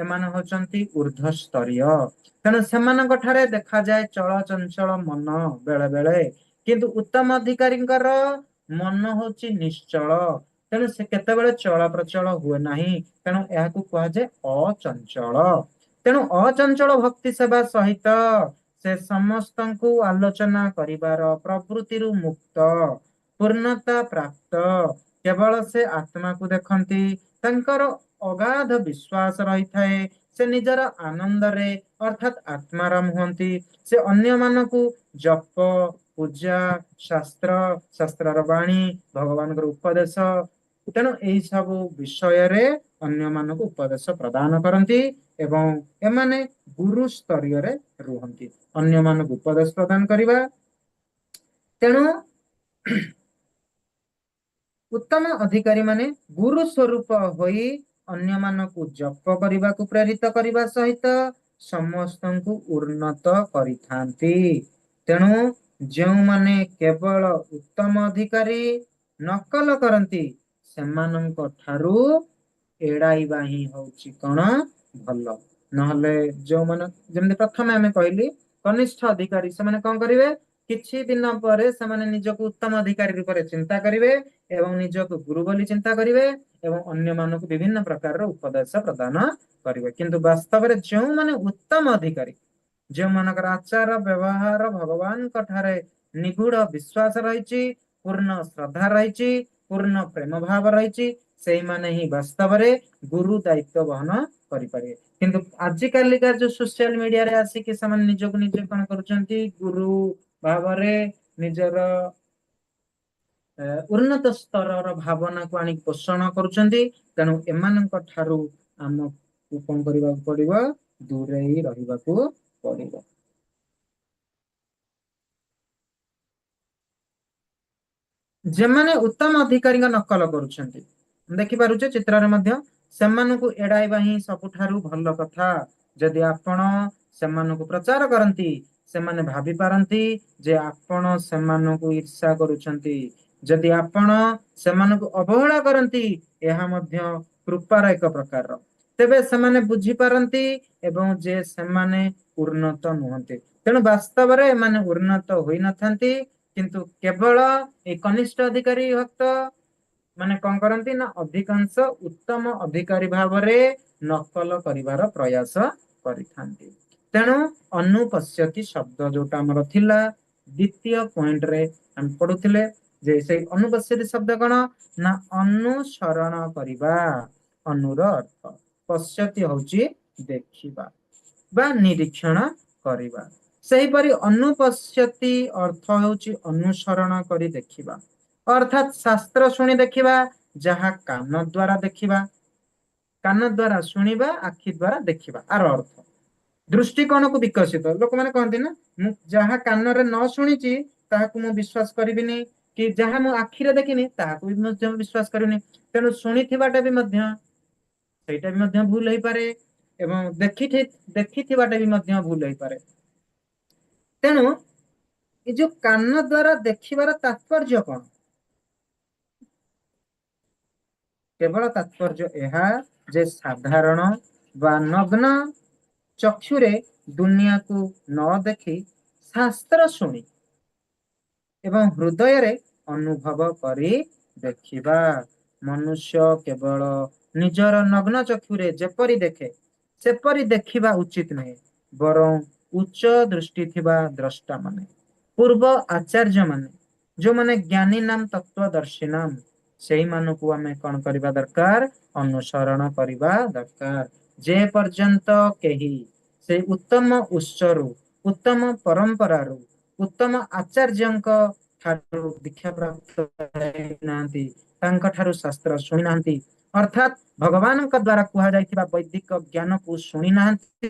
ଏମାନେ ହଉଛନ୍ତି ଉର୍ଦ୍ଧ୍ୱସ୍ତରୀୟ। ତେଣୁ ସେମାନଙ୍କ ଠାରେ ଦେଖାଯାଏ ଚଳଚଞ୍ଚଳ ମନ ବେଳେ ବେଳେ, କିନ୍ତୁ ଉତ୍ତମ ଅଧିକାରୀଙ୍କର ମନ ହଉଛି ନିଶ୍ଚଳ, ତେଣୁ ସେ କେତେବେଳେ ଚଳପ୍ରଚଳ ହୁଏ ନାହିଁ। ତେଣୁ ଏହାକୁ କୁହାଯାଏ ଅଚଞ୍ଚଳ। ତେଣୁ ଅଚଞ୍ଚଳ ଭକ୍ତି ସେବା ସହିତ ସେ ସମସ୍ତଙ୍କୁ ଆଲୋଚନା କରିବାର ପ୍ରବୃତ୍ତିରୁ ମୁକ୍ତ, ପୂର୍ଣ୍ଣତା ପ୍ରାପ୍ତ। କେବଳ ସେ ଆତ୍ମାକୁ ଦେଖନ୍ତି, ତାଙ୍କର ଅଗାଧ ବିଶ୍ୱାସ ରହିଥାଏ। ସେ ନିଜର ଆନନ୍ଦରେ ଅର୍ଥାତ୍ ଆତ୍ମାରାମ ହୁଅନ୍ତି। ସେ ଅନ୍ୟମାନଙ୍କୁ ଜପ, ପୂଜା, ଶାସ୍ତ୍ର, ଶାସ୍ତ୍ରର ବାଣୀ, ଭଗବାନଙ୍କର ଉପଦେଶ, ତେଣୁ ଏଇ ସବୁ ବିଷୟରେ ଅନ୍ୟମାନଙ୍କୁ ଉପଦେଶ ପ୍ରଦାନ କରନ୍ତି ଏବଂ ଏମାନେ ଗୁରୁ ସ୍ତରୀୟରେ ରୁହନ୍ତି, ଅନ୍ୟମାନଙ୍କୁ ଉପଦେଶ ପ୍ରଦାନ କରିବା। ତେଣୁ ଉତ୍ତମ ଅଧିକାରୀ ମାନେ ଗୁରୁ ସ୍ୱରୂପ ହୋଇ ଅନ୍ୟମାନଙ୍କୁ ଜପ କରିବାକୁ ପ୍ରେରିତ କରିବା ସହିତ ସମସ୍ତଙ୍କୁ ଉନ୍ନତ କରିଥାନ୍ତି। ତେଣୁ ଯେଉଁମାନେ କେବଳ ଉତ୍ତମ ଅଧିକାରୀ ନକଲ କରନ୍ତି, ସେମାନଙ୍କ ଠାରୁ ଏଡାଇବା ହିଁ ହଉଛି କଣ ଭଲ। ନହେଲେ ଯୋଉମାନେ, ଯେମିତି ପ୍ରଥମେ ଆମେ କହିଲି, କନିଷ୍ଠ ଅଧିକାରୀ, ସେମାନେ କଣ କରିବେ? କିଛି ଦିନ ପରେ ସେମାନେ ନିଜକୁ ଉତ୍ତମ ଅଧିକାରୀ ରୂପରେ ଚିନ୍ତା କରିବେ ଏବଂ ନିଜକୁ ଗୁରୁ ବୋଲି ଚିନ୍ତା କରିବେ ଏବଂ ଅନ୍ୟମାନଙ୍କୁ ବିଭିନ୍ନ ପ୍ରକାରର ଉପଦେଶ ପ୍ରଦାନ କରିବେ। କିନ୍ତୁ ବାସ୍ତବରେ ଯେଉଁମାନେ ଉତ୍ତମ ଅଧିକାରୀ, ଯେଉଁମାନଙ୍କର ଆଚାର ବ୍ୟବହାର ଭଗବାନଙ୍କ ଠାରେ ନିଗୁଢ ବିଶ୍ୱାସ ରହିଛି, ପୂର୍ଣ୍ଣ ଶ୍ରଦ୍ଧା ରହିଛି, ପୂର୍ଣ୍ଣ ପ୍ରେମ ଭାବ ରହିଛି, ସେଇମାନେ ହିଁ ବାସ୍ତବରେ ଗୁରୁ ଦାୟିତ୍ୱ ବହନ କରିପାରିବେ। କିନ୍ତୁ ଆଜିକାଲିକା ଯୋଉ ସୋସିଆଲ ମିଡିଆରେ ଆସିକି ସେମାନେ ନିଜକୁ ନିଜେ କଣ କରୁଛନ୍ତି, ଗୁରୁ ଭାବରେ ନିଜର ଉନ୍ନତ ସ୍ତରର ଭାବନାକୁ ଆଣି ପୋଷଣ କରୁଛନ୍ତି। ତେଣୁ ଏମାନଙ୍କ ଠାରୁ ଆମକୁ କଣ କରିବାକୁ ପଡିବ? ଦୂରେଇ ରହିବାକୁ ପଡିବ। ଯେମାନେ ଉତ୍ତମ ଅଧିକାରୀଙ୍କ ନକଲ କରୁଛନ୍ତି, ଦେଖିପାରୁଛେ ଚିତ୍ରରେ ମଧ୍ୟ, ସେମାନଙ୍କୁ ଏଡାଇବା ହିଁ ସବୁଠାରୁ ଭଲ କଥା। ଯଦି ଆପଣ ସେମାନଙ୍କୁ ପ୍ରଚାର କରନ୍ତି, ସେମାନେ ଭାବି ପାରନ୍ତି ଯେ ଆପଣ ସେମାନଙ୍କୁ ଈର୍ଷା କରୁଛନ୍ତି। ଯଦି ଆପଣ ସେମାନଙ୍କୁ ଅବହେଳା କରନ୍ତି, ଏହା ମଧ୍ୟ କୃପାର ଏକ ପ୍ରକାରର, ତେବେ ସେମାନେ ବୁଝିପାରନ୍ତି ଏବଂ ଯେ ସେମାନେ ଉନ୍ନତ ନୁହନ୍ତି। ତେଣୁ ବାସ୍ତବରେ ଏମାନେ ଉନ୍ନତ ହୋଇନଥାନ୍ତି, କିନ୍ତୁ କେବଳ ଏଇ କନିଷ୍ଠ ଅଧିକାରୀ ଭକ୍ତ ମାନେ କଣ କରନ୍ତି ନା ଅଧିକାଂଶ ଉତ୍ତମ ଅଧିକାରୀ ଭାବରେ ନକଲ କରିବାର ପ୍ରୟାସ କରିଥାନ୍ତି। ତେଣୁ ଅନୁପଶ୍ୟତି ଶବ୍ଦ ଯୋଉଟା ଆମର ଥିଲା ଦ୍ୱିତୀୟ ପଏଣ୍ଟରେ ଆମେ ପଢୁଥିଲେ, ଯେ ସେଇ ଅନୁପଶ୍ୟତି ଶବ୍ଦ କଣ ନା ଅନୁସରଣ କରିବା। ଅନୁର ଅର୍ଥ ପଶ୍ୟତି ହଉଛି ଦେଖିବା ବା ନିରୀକ୍ଷଣ କରିବା। ସେହିପରି ଅନୁପଶ୍ୟତି ଅର୍ଥ ହେଉଛି ଅନୁସରଣ କରି ଦେଖିବା, ଅର୍ଥାତ୍ ଶାସ୍ତ୍ର ଶୁଣି ଦେଖିବା, ଯାହା କାନ ଦ୍ୱାରା ଦେଖିବା, କାନ ଦ୍ୱାରା ଶୁଣିବା, ଆଖି ଦ୍ୱାରା ଦେଖିବା। ଆର ଅର୍ଥ ଦୃଷ୍ଟିକୋଣକୁ ବିକଶିତ। ଲୋକମାନେ କହନ୍ତି ନା, ମୁଁ ଯାହା କାନରେ ନ ଶୁଣିଛି ତାହାକୁ ମୁଁ ବିଶ୍ୱାସ କରିବିନି, କି ଯାହା ମୁଁ ଆଖିରେ ଦେଖିନି ତାହାକୁ ବି ମଧ୍ୟ ବିଶ୍ୱାସ କରିବିନି। ତେଣୁ ଶୁଣିଥିବାଟା ବି ମଧ୍ୟ ସେଇଟା ବି ମଧ୍ୟ ଭୁଲ ହେଇପାରେ ଏବଂ ଦେଖିଥିବାଟା ବି ମଧ୍ୟ ଭୁଲ ହେଇପାରେ। ତେଣୁ ଏ ଯୋଉ କାନ ଦ୍ୱାରା ଦେଖିବାର ତାତ୍ପର୍ଯ୍ୟ କଣ? କେବଳ ତାତ୍ପର୍ଯ୍ୟ ଏହା ଯେ ସାଧାରଣ ବା ନଗ୍ନ ଚକ୍ଷୁରେ ଦୁନିଆକୁ ନ ଦେଖି ଶାସ୍ତ୍ର ଶୁଣି ଏବଂ ହୃଦୟରେ ଅନୁଭବ କରି ଦେଖିବା। ମନୁଷ୍ୟ କେବଳ ନିଜର ନଗ୍ନ ଚକ୍ଷୁରେ ଯେପରି ଦେଖେ ସେପରି ଦେଖିବା ଉଚିତ ନୁହେଁ, ବରଂ ଉଚ୍ଚ ଦୃଷ୍ଟି ଥିବା ଦ୍ରଷ୍ଟା ମାନେ, ପୂର୍ବ ଆଚାର୍ଯ୍ୟ ମାନେ, ଯୋଉମାନେ ଜ୍ଞାନୀ ନାମ ତତ୍ଵଦର୍ଶୀ ନାମ, ସେଇମାନଙ୍କୁ ଆମେ କଣ କରିବା ଦରକାର? ଅନୁସରଣ କରିବା ଦରକାର। ଯେ ପର୍ଯ୍ୟନ୍ତ କେହି ସେଇ ଉତ୍ତମ ଉତ୍ସରୁ, ଉତ୍ତମ ପରମ୍ପରାରୁ, ଉତ୍ତମ ଆଚାର୍ଯ୍ୟଙ୍କ ଠାରୁ ଦୀକ୍ଷା ପ୍ରାପ୍ତ ହେଇନାହାନ୍ତି, ତାଙ୍କ ଠାରୁ ଶାସ୍ତ୍ର ଶୁଣି ନାହାନ୍ତି, ଅର୍ଥାତ୍ ଭଗବାନଙ୍କ ଦ୍ଵାରା କୁହାଯାଇଥିବା ବୈଦିକ ଜ୍ଞାନକୁ ଶୁଣି ନାହାନ୍ତି,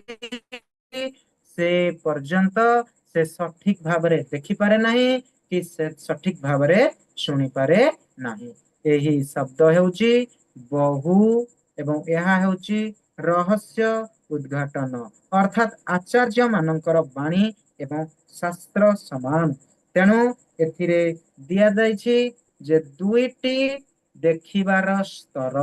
ସେ ପର୍ଯ୍ୟନ୍ତ ସେ ସଠିକ ଭାବରେ ଦେଖିପାରେ ନାହିଁ କି ସେ ସଠିକ ଭାବରେ ଶୁଣିପାରେ ନାହିଁ। ଏହି ଶବ୍ଦ ହେଉଛି ବହୁ ଏବଂ ଏହା ହେଉଛି ରହସ୍ୟ ଉଦ୍ଘାଟନ, ଅର୍ଥାତ୍ ଆଚାର୍ଯ୍ୟ ମାନଙ୍କର ବାଣୀ ଏବଂ ଶାସ୍ତ୍ର ସମାନ। ତେଣୁ ଏଥିରେ ଦିଆଯାଇଛି ଯେ ଦୁଇଟି ଦେଖିବାର ସ୍ତର।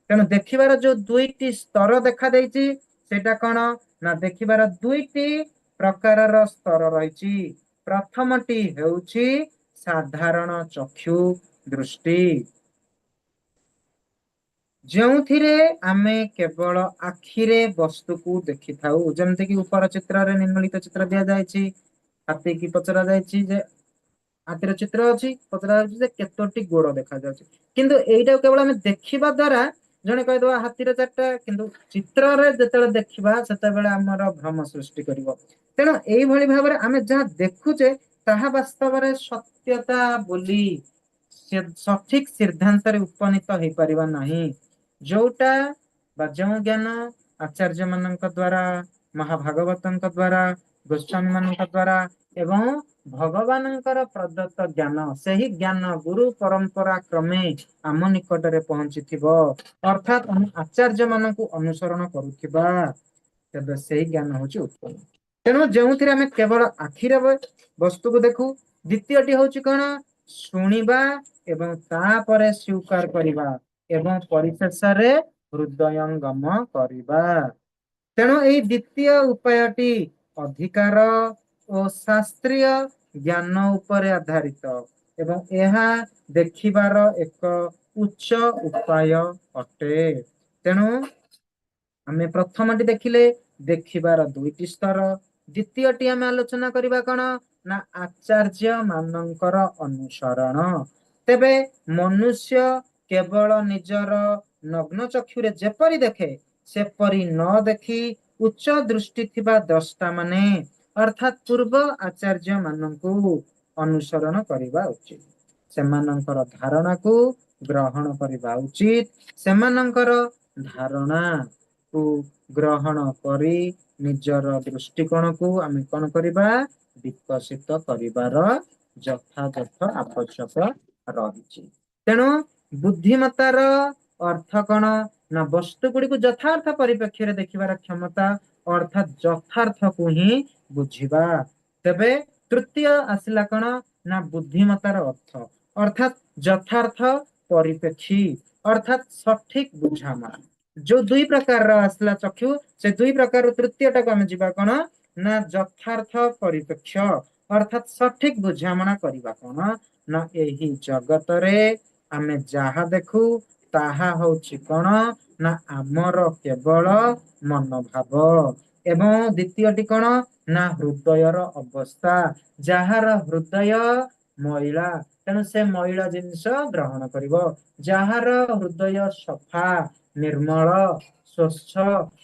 ତେଣୁ ଦେଖିବାର ଯୋଉ ଦୁଇଟି ସ୍ତର ଦେଖା ଦେଇଛି ସେଇଟା କଣ ନା ଦେଖିବାର ଦୁଇଟି ପ୍ରକାରର ସ୍ତର ରହିଛି। ପ୍ରଥମଟି ହେଉଛି ସାଧାରଣ ଚକ୍ଷୁ ଦୃଷ୍ଟି, ଯେଉଁଥିରେ ଆମେ କେବଳ ଆଖିରେ ବସ୍ତୁକୁ ଦେଖିଥାଉ। ଯେମିତିକି ଉପର ଚିତ୍ରରେ ନିମ୍ନଲିଖିତ ଚିତ୍ର ଦିଆଯାଇଛି, ହାତୀକି ପଚରା ଯାଇଛି ଯେ ହାତୀର ଚିତ୍ର ଅଛି, ପଚରା ଯାଉଛି ଯେ କେତୋଟି ଗୋଡ ଦେଖାଯାଉଛି। କିନ୍ତୁ ଏଇଟାକୁ କେବଳ ଆମେ ଦେଖିବା ଦ୍ଵାରା ଜଣେ କହିଦବା ହାତୀର ଚାରିଟା, କିନ୍ତୁ ଚିତ୍ରରେ ଯେତେବେଳେ ଦେଖିବା ସେତେବେଳେ ଆମର ଭ୍ରମ ସୃଷ୍ଟି କରିବ। ତେଣୁ ଏଇଭଳି ଭାବରେ ଆମେ ଯାହା ଦେଖୁଛେ ତାହା ବାସ୍ତବରେ ସତ୍ୟତା ବୋଲି ସେ ସଠିକ ସିଦ୍ଧାନ୍ତରେ ଉପନୀତ ହେଇପାରିବା ନାହିଁ। ଯୋଉଟା ବା ଯେଉଁ ଜ୍ଞାନ ଆଚାର୍ଯ୍ୟ ମାନଙ୍କ ଦ୍ଵାରା, ମହାଭାଗବତଙ୍କ ଦ୍ଵାରା, ଗୋସ୍ୱାମୀ ମାନଙ୍କ ଦ୍ଵାରା ଏବଂ ଭଗବାନଙ୍କର ପ୍ରଦତ୍ତ ଜ୍ଞାନ, ସେହି ଜ୍ଞାନ ଗୁରୁ ପରମ୍ପରା କ୍ରମେ ଆମ ନିକଟରେ ପହଞ୍ଚିଥିବ, ଅର୍ଥାତ୍ ଆମେ ଆଚାର୍ଯ୍ୟ ମାନଙ୍କୁ ଅନୁସରଣ କରୁଥିବା, ତେବେ ସେଇ ଜ୍ଞାନ ହଉଛି ଉତ୍ତମ। ତେଣୁ ଯେଉଁଥିରେ ଆମେ କେବଳ ଆଖିରେ ବସ୍ତୁକୁ ଦେଖୁ। ଦ୍ୱିତୀୟଟି ହଉଛି କଣ? ଶୁଣିବା ଏବଂ ତାପରେ ସ୍ୱୀକାର କରିବା ଏବଂ ପରିଶେଷରେ ହୃଦୟଙ୍ଗମ କରିବା। ତେଣୁ ଏଇ ଦ୍ୱିତୀୟ ଉପାୟଟି ଅଧିକାର ଓ ଶାସ୍ତ୍ରୀୟ ଜ୍ଞାନ ଉପରେ ଆଧାରିତ ଏବଂ ଏହା ଦେଖିବାର ଏକ ଉଚ୍ଚ ଉପାୟ ଅଟେ। ତେଣୁ ଆମେ ପ୍ରଥମଟି ଦେଖିଲେ ଦେଖିବାର ଦୁଇଟି ସ୍ତର। ଦ୍ୱିତୀୟଟି ଆମେ ଆଲୋଚନା କରିବା କଣ ନା ଆଚାର୍ଯ୍ୟ ମାନଙ୍କର ଅନୁସରଣ। ତେବେ ମନୁଷ୍ୟ କେବଳ ନିଜର ନଗ୍ନ ଚକ୍ଷୁରେ ଯେପରି ଦେଖେ ସେପରି ନ ଦେଖି ଉଚ୍ଚ ଦୃଷ୍ଟି ଥିବା ଦ୍ରଷ୍ଟା ମାନେ ଅର୍ଥାତ୍ ପୂର୍ବ ଆଚାର୍ଯ୍ୟ ମାନଙ୍କୁ ଅନୁସରଣ କରିବା ଉଚିତ। ସେମାନଙ୍କର ଧାରଣାକୁ ଗ୍ରହଣ କରିବା ଉଚିତ। ସେମାନଙ୍କର ଧାରଣାକୁ ଗ୍ରହଣ କରି ନିଜର ଦୃଷ୍ଟିକୋଣକୁ ଆମେ କଣ କରିବା? ବିକଶିତ କରିବାର ଯଥାଯଥ ଆବଶ୍ୟକ ରହିଛି। ତେଣୁ ବୁଦ୍ଧିମତାର ଅର୍ଥ କଣ ନା ବସ୍ତୁ ଗୁଡିକୁ ଯଥାର୍ଥ ପରିପ୍ରେକ୍ଷୀରେ ଦେଖିବାର କ୍ଷମତା, ଅର୍ଥାତ୍ ଯଥାର୍ଥକୁ ହିଁ ବୁଝିବା। ତେବେ ତୃତୀୟ ଆସିଲା କଣ ନା ବୁଦ୍ଧିମତାର ଅର୍ଥ, ଅର୍ଥାତ୍ ଯଥାର୍ଥ ପରିପ୍ରେକ୍ଷୀ, ଅର୍ଥାତ୍ ସଠିକ ବୁଝାମଣା। ଯୋଉ ଦୁଇ ପ୍ରକାରର ଆସିଲା ଚକ୍ଷୁ, ସେ ଦୁଇ ପ୍ରକାରର ତୃତୀୟଟାକୁ ଆମେ ଯିବା କଣ ନା ଯଥାର୍ଥ ପରିପ୍ରେକ୍ଷ୍ୟ, ଅର୍ଥାତ୍ ସଠିକ ବୁଝାମଣା କରିବା। କଣ ନା ଏହି ଜଗତରେ ଆମେ ଯାହା ଦେଖୁ ତାହା ହଉଛି କଣ ନା ଆମର କେବଳ ମନୋଭାବ। ଏବଂ ଦ୍ୱିତୀୟଟି କଣ ନା ହୃଦୟର ଅବସ୍ଥା। ଯାହାର ହୃଦୟ ମଇଳା, ତେଣୁ ସେ ମଇଳା ଜିନିଷ ଗ୍ରହଣ କରିବ। ଯାହାର ହୃଦୟ ସଫା, ନିର୍ମଳ, ସ୍ୱଚ୍ଛ,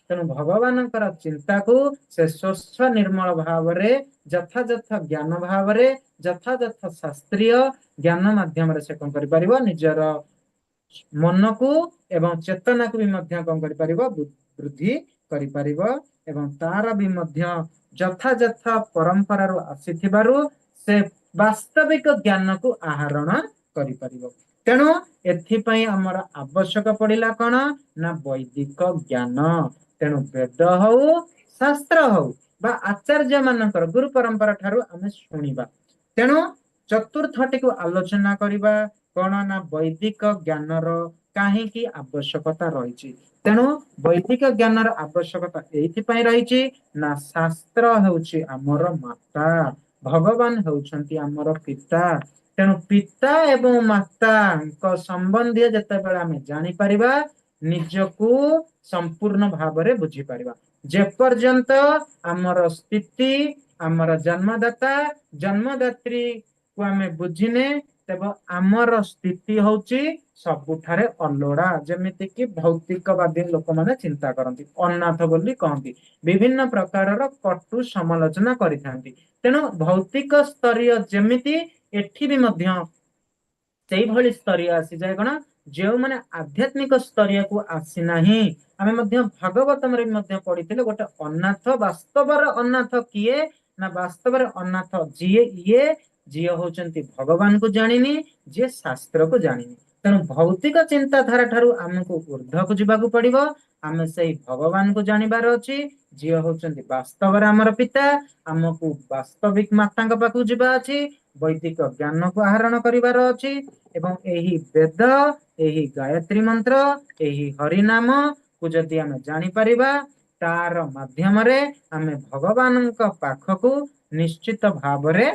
ତେଣୁ ଭଗବାନଙ୍କର ଚିନ୍ତାକୁ ସେ ସ୍ୱଚ୍ଛ ନିର୍ମଳ ଭାବରେ, ଯଥାଯଥ ଜ୍ଞାନ ଭାବରେ, ଯଥାଯଥ ଶାସ୍ତ୍ରୀୟ ଜ୍ଞାନ ମାଧ୍ୟମରେ ସେ କଣ କରିପାରିବ? ନିଜର ମନକୁ ଏବଂ ଚେତନାକୁ ବି ମଧ୍ୟ କଣ କରିପାରିବ? ବୃଦ୍ଧି କରିପାରିବ। ଏବଂ ତାର ବି ମଧ୍ୟ ଯଥାଯଥ ପରମ୍ପରାରୁ ଆସିଥିବାରୁ ସେ ବାସ୍ତବିକ ଜ୍ଞାନକୁ ଆହରଣ କରିପାରିବ। ତେଣୁ ଏଥିପାଇଁ ଆମର ଆବଶ୍ୟକ ପଡିଲା କଣ ନା ବୈଦିକ ଜ୍ଞାନ। ତେଣୁ ବେଦ ହଉ, ଶାସ୍ତ୍ର ହଉ ବା ଆଚାର୍ଯ୍ୟ ମାନଙ୍କର ଗୁରୁ ପରମ୍ପରା ଠାରୁ ଆମେ ଶୁଣିବା। ତେଣୁ ଚତୁର୍ଥଟିକୁ ଆଲୋଚନା କରିବା କଣ ନା ବୈଦିକ ଜ୍ଞାନର କାହିଁକି ଆବଶ୍ୟକତା ରହିଛି। ତେଣୁ ବୈଦିକ ଜ୍ଞାନର ଆବଶ୍ୟକତା ଏଇଥିପାଇଁ ରହିଛି ନା ଶାସ୍ତ୍ର ହେଉଛି ଆମର ମାତା, ଭଗବାନ ହେଉଛନ୍ତି ଆମର ପିତା। ତେଣୁ ପିତା ଏବଂ ମାତାଙ୍କ ସମ୍ବନ୍ଧୀୟ ଯେତେବେଳେ ଆମେ ଜାଣିପାରିବା, ନିଜକୁ ସମ୍ପୂର୍ଣ୍ଣ ଭାବରେ ବୁଝିପାରିବା। ଯେପର୍ଯ୍ୟନ୍ତ ଆମର ସ୍ଥିତି, ଆମର ଜନ୍ମଦାତା ଜନ୍ମଦାତ୍ରୀକୁ ଆମେ ବୁଝିନେ, ତେବେ ଆମର ସ୍ଥିତି ହଉଛି ସବୁଠାରେ ଅଲୋଡା। ଯେମିତି କି ଭୌତିକବାଦୀ ଲୋକମାନେ ଚିନ୍ତା କରନ୍ତି, ଅନାଥ ବୋଲି କହନ୍ତି, ବିଭିନ୍ନ ପ୍ରକାରର କଟୁ ସମାଲୋଚନା କରିଥାନ୍ତି। ତେଣୁ ଭୌତିକ ସ୍ତରୀୟ ଯେମିତି ଏଠି ବି ମଧ୍ୟ ସେଇଭଳି ସ୍ତରୀୟ ଆସିଯାଏ। କଣ? ଯେଉଁମାନେ ଆଧ୍ୟାତ୍ମିକ ସ୍ତରୀୟକୁ ଆସିନାହିଁ, ଆମେ ମଧ୍ୟ ଭାଗବତମରେ ବି ମଧ୍ୟ ପଢିଥିଲେ ଗୋଟେ ଅନାଥ, ବାସ୍ତବର ଅନାଥ କିଏ ନା ବାସ୍ତବରେ ଅନାଥ ଯିଏ ଇଏ, ଯିଏ ହଉଛନ୍ତି ଭଗବାନଙ୍କୁ ଜାଣିନି, ଯିଏ ଶାସ୍ତ୍ରକୁ ଜାଣିନି। ତେଣୁ ଭୌତିକ ଚିନ୍ତାଧାରା ଠାରୁ ଆମକୁ ଉର୍ଦ୍ଧ୍ୱକୁ ଯିବାକୁ ପଡିବ। ଆମେ ସେଇ ଭଗବାନଙ୍କୁ ଜାଣିବାର ଅଛି, ଯିଏ ହଉଛନ୍ତି ବାସ୍ତବରେ ଆମର ପିତା। ଆମକୁ ବାସ୍ତବିକ ମାତାଙ୍କ ପାଖକୁ ଯିବା ଅଛି, ବୈଦିକ ଜ୍ଞାନକୁ ଆହରଣ କରିବାର ଅଛି ଏବଂ ଏହି ବେଦ, ଏହି ଗାୟତ୍ରୀ ମନ୍ତ୍ର, ଏହି ହରିନାମ କୁ ଯଦି ଆମେ ଜାଣିପାରିବା, ତାର ମାଧ୍ୟମରେ ଆମେ ଭଗବାନଙ୍କ ପାଖକୁ ନିଶ୍ଚିତ ଭାବରେ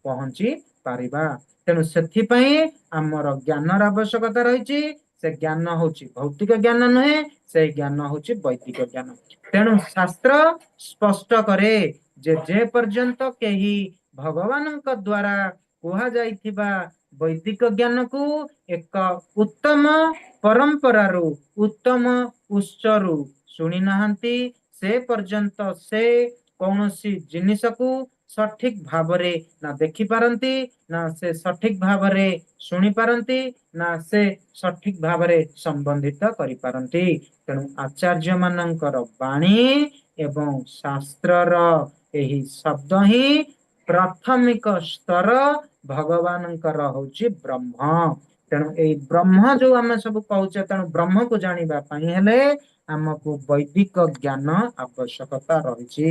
ପହଞ୍ଚି ପାରିବା। ତେଣୁ ସେଥିପାଇଁ ଆମର ଜ୍ଞାନର ଆବଶ୍ୟକତା ରହିଛି। ସେ ଜ୍ଞାନ ହଉଛି ଭୌତିକ ଜ୍ଞାନ ନୁହେଁ, ସେଇ ଜ୍ଞାନ ହଉଛି ବୈଦିକ ଜ୍ଞାନ। ତେଣୁ ଶାସ୍ତ୍ର ସ୍ପଷ୍ଟ କରେ ଯେ ଯେ ପର୍ଯ୍ୟନ୍ତ କେହି ଭଗବାନଙ୍କ ଦ୍ଵାରା କୁହାଯାଇଥିବା ବୈଦିକ ଜ୍ଞାନକୁ ଏକ ଉତ୍ତମ ପରମ୍ପରାରୁ, ଉତ୍ତମ ଉତ୍ସରୁ ଶୁଣି ନାହାନ୍ତି, ସେ ପର୍ଯ୍ୟନ୍ତ ସେ କୌଣସି ଜିନିଷକୁ ସଠିକ ଭାବରେ ନା ଦେଖିପାରନ୍ତି, ନା ସେ ସଠିକ ଭାବରେ ଶୁଣିପାରନ୍ତି, ନା ସେ ସଠିକ ଭାବରେ ସମ୍ବନ୍ଧିତ କରିପାରନ୍ତି। ତେଣୁ ଆଚାର୍ଯ୍ୟ ମାନଙ୍କର ବାଣୀ ଏବଂ ଶାସ୍ତ୍ରର ଏହି ଶବ୍ଦ ହିଁ ପ୍ରାଥମିକ ସ୍ତର ଭଗବାନଙ୍କର ହଉଛି ବ୍ରହ୍ମ। ତେଣୁ ଏଇ ବ୍ରହ୍ମ ଯୋଉ ଆମେ ସବୁ କହୁଛେ, ତେଣୁ ବ୍ରହ୍ମକୁ ଜାଣିବା ପାଇଁ ହେଲେ ଆମକୁ ବୈଦିକ ଜ୍ଞାନ ଆବଶ୍ୟକତା ରହିଛି।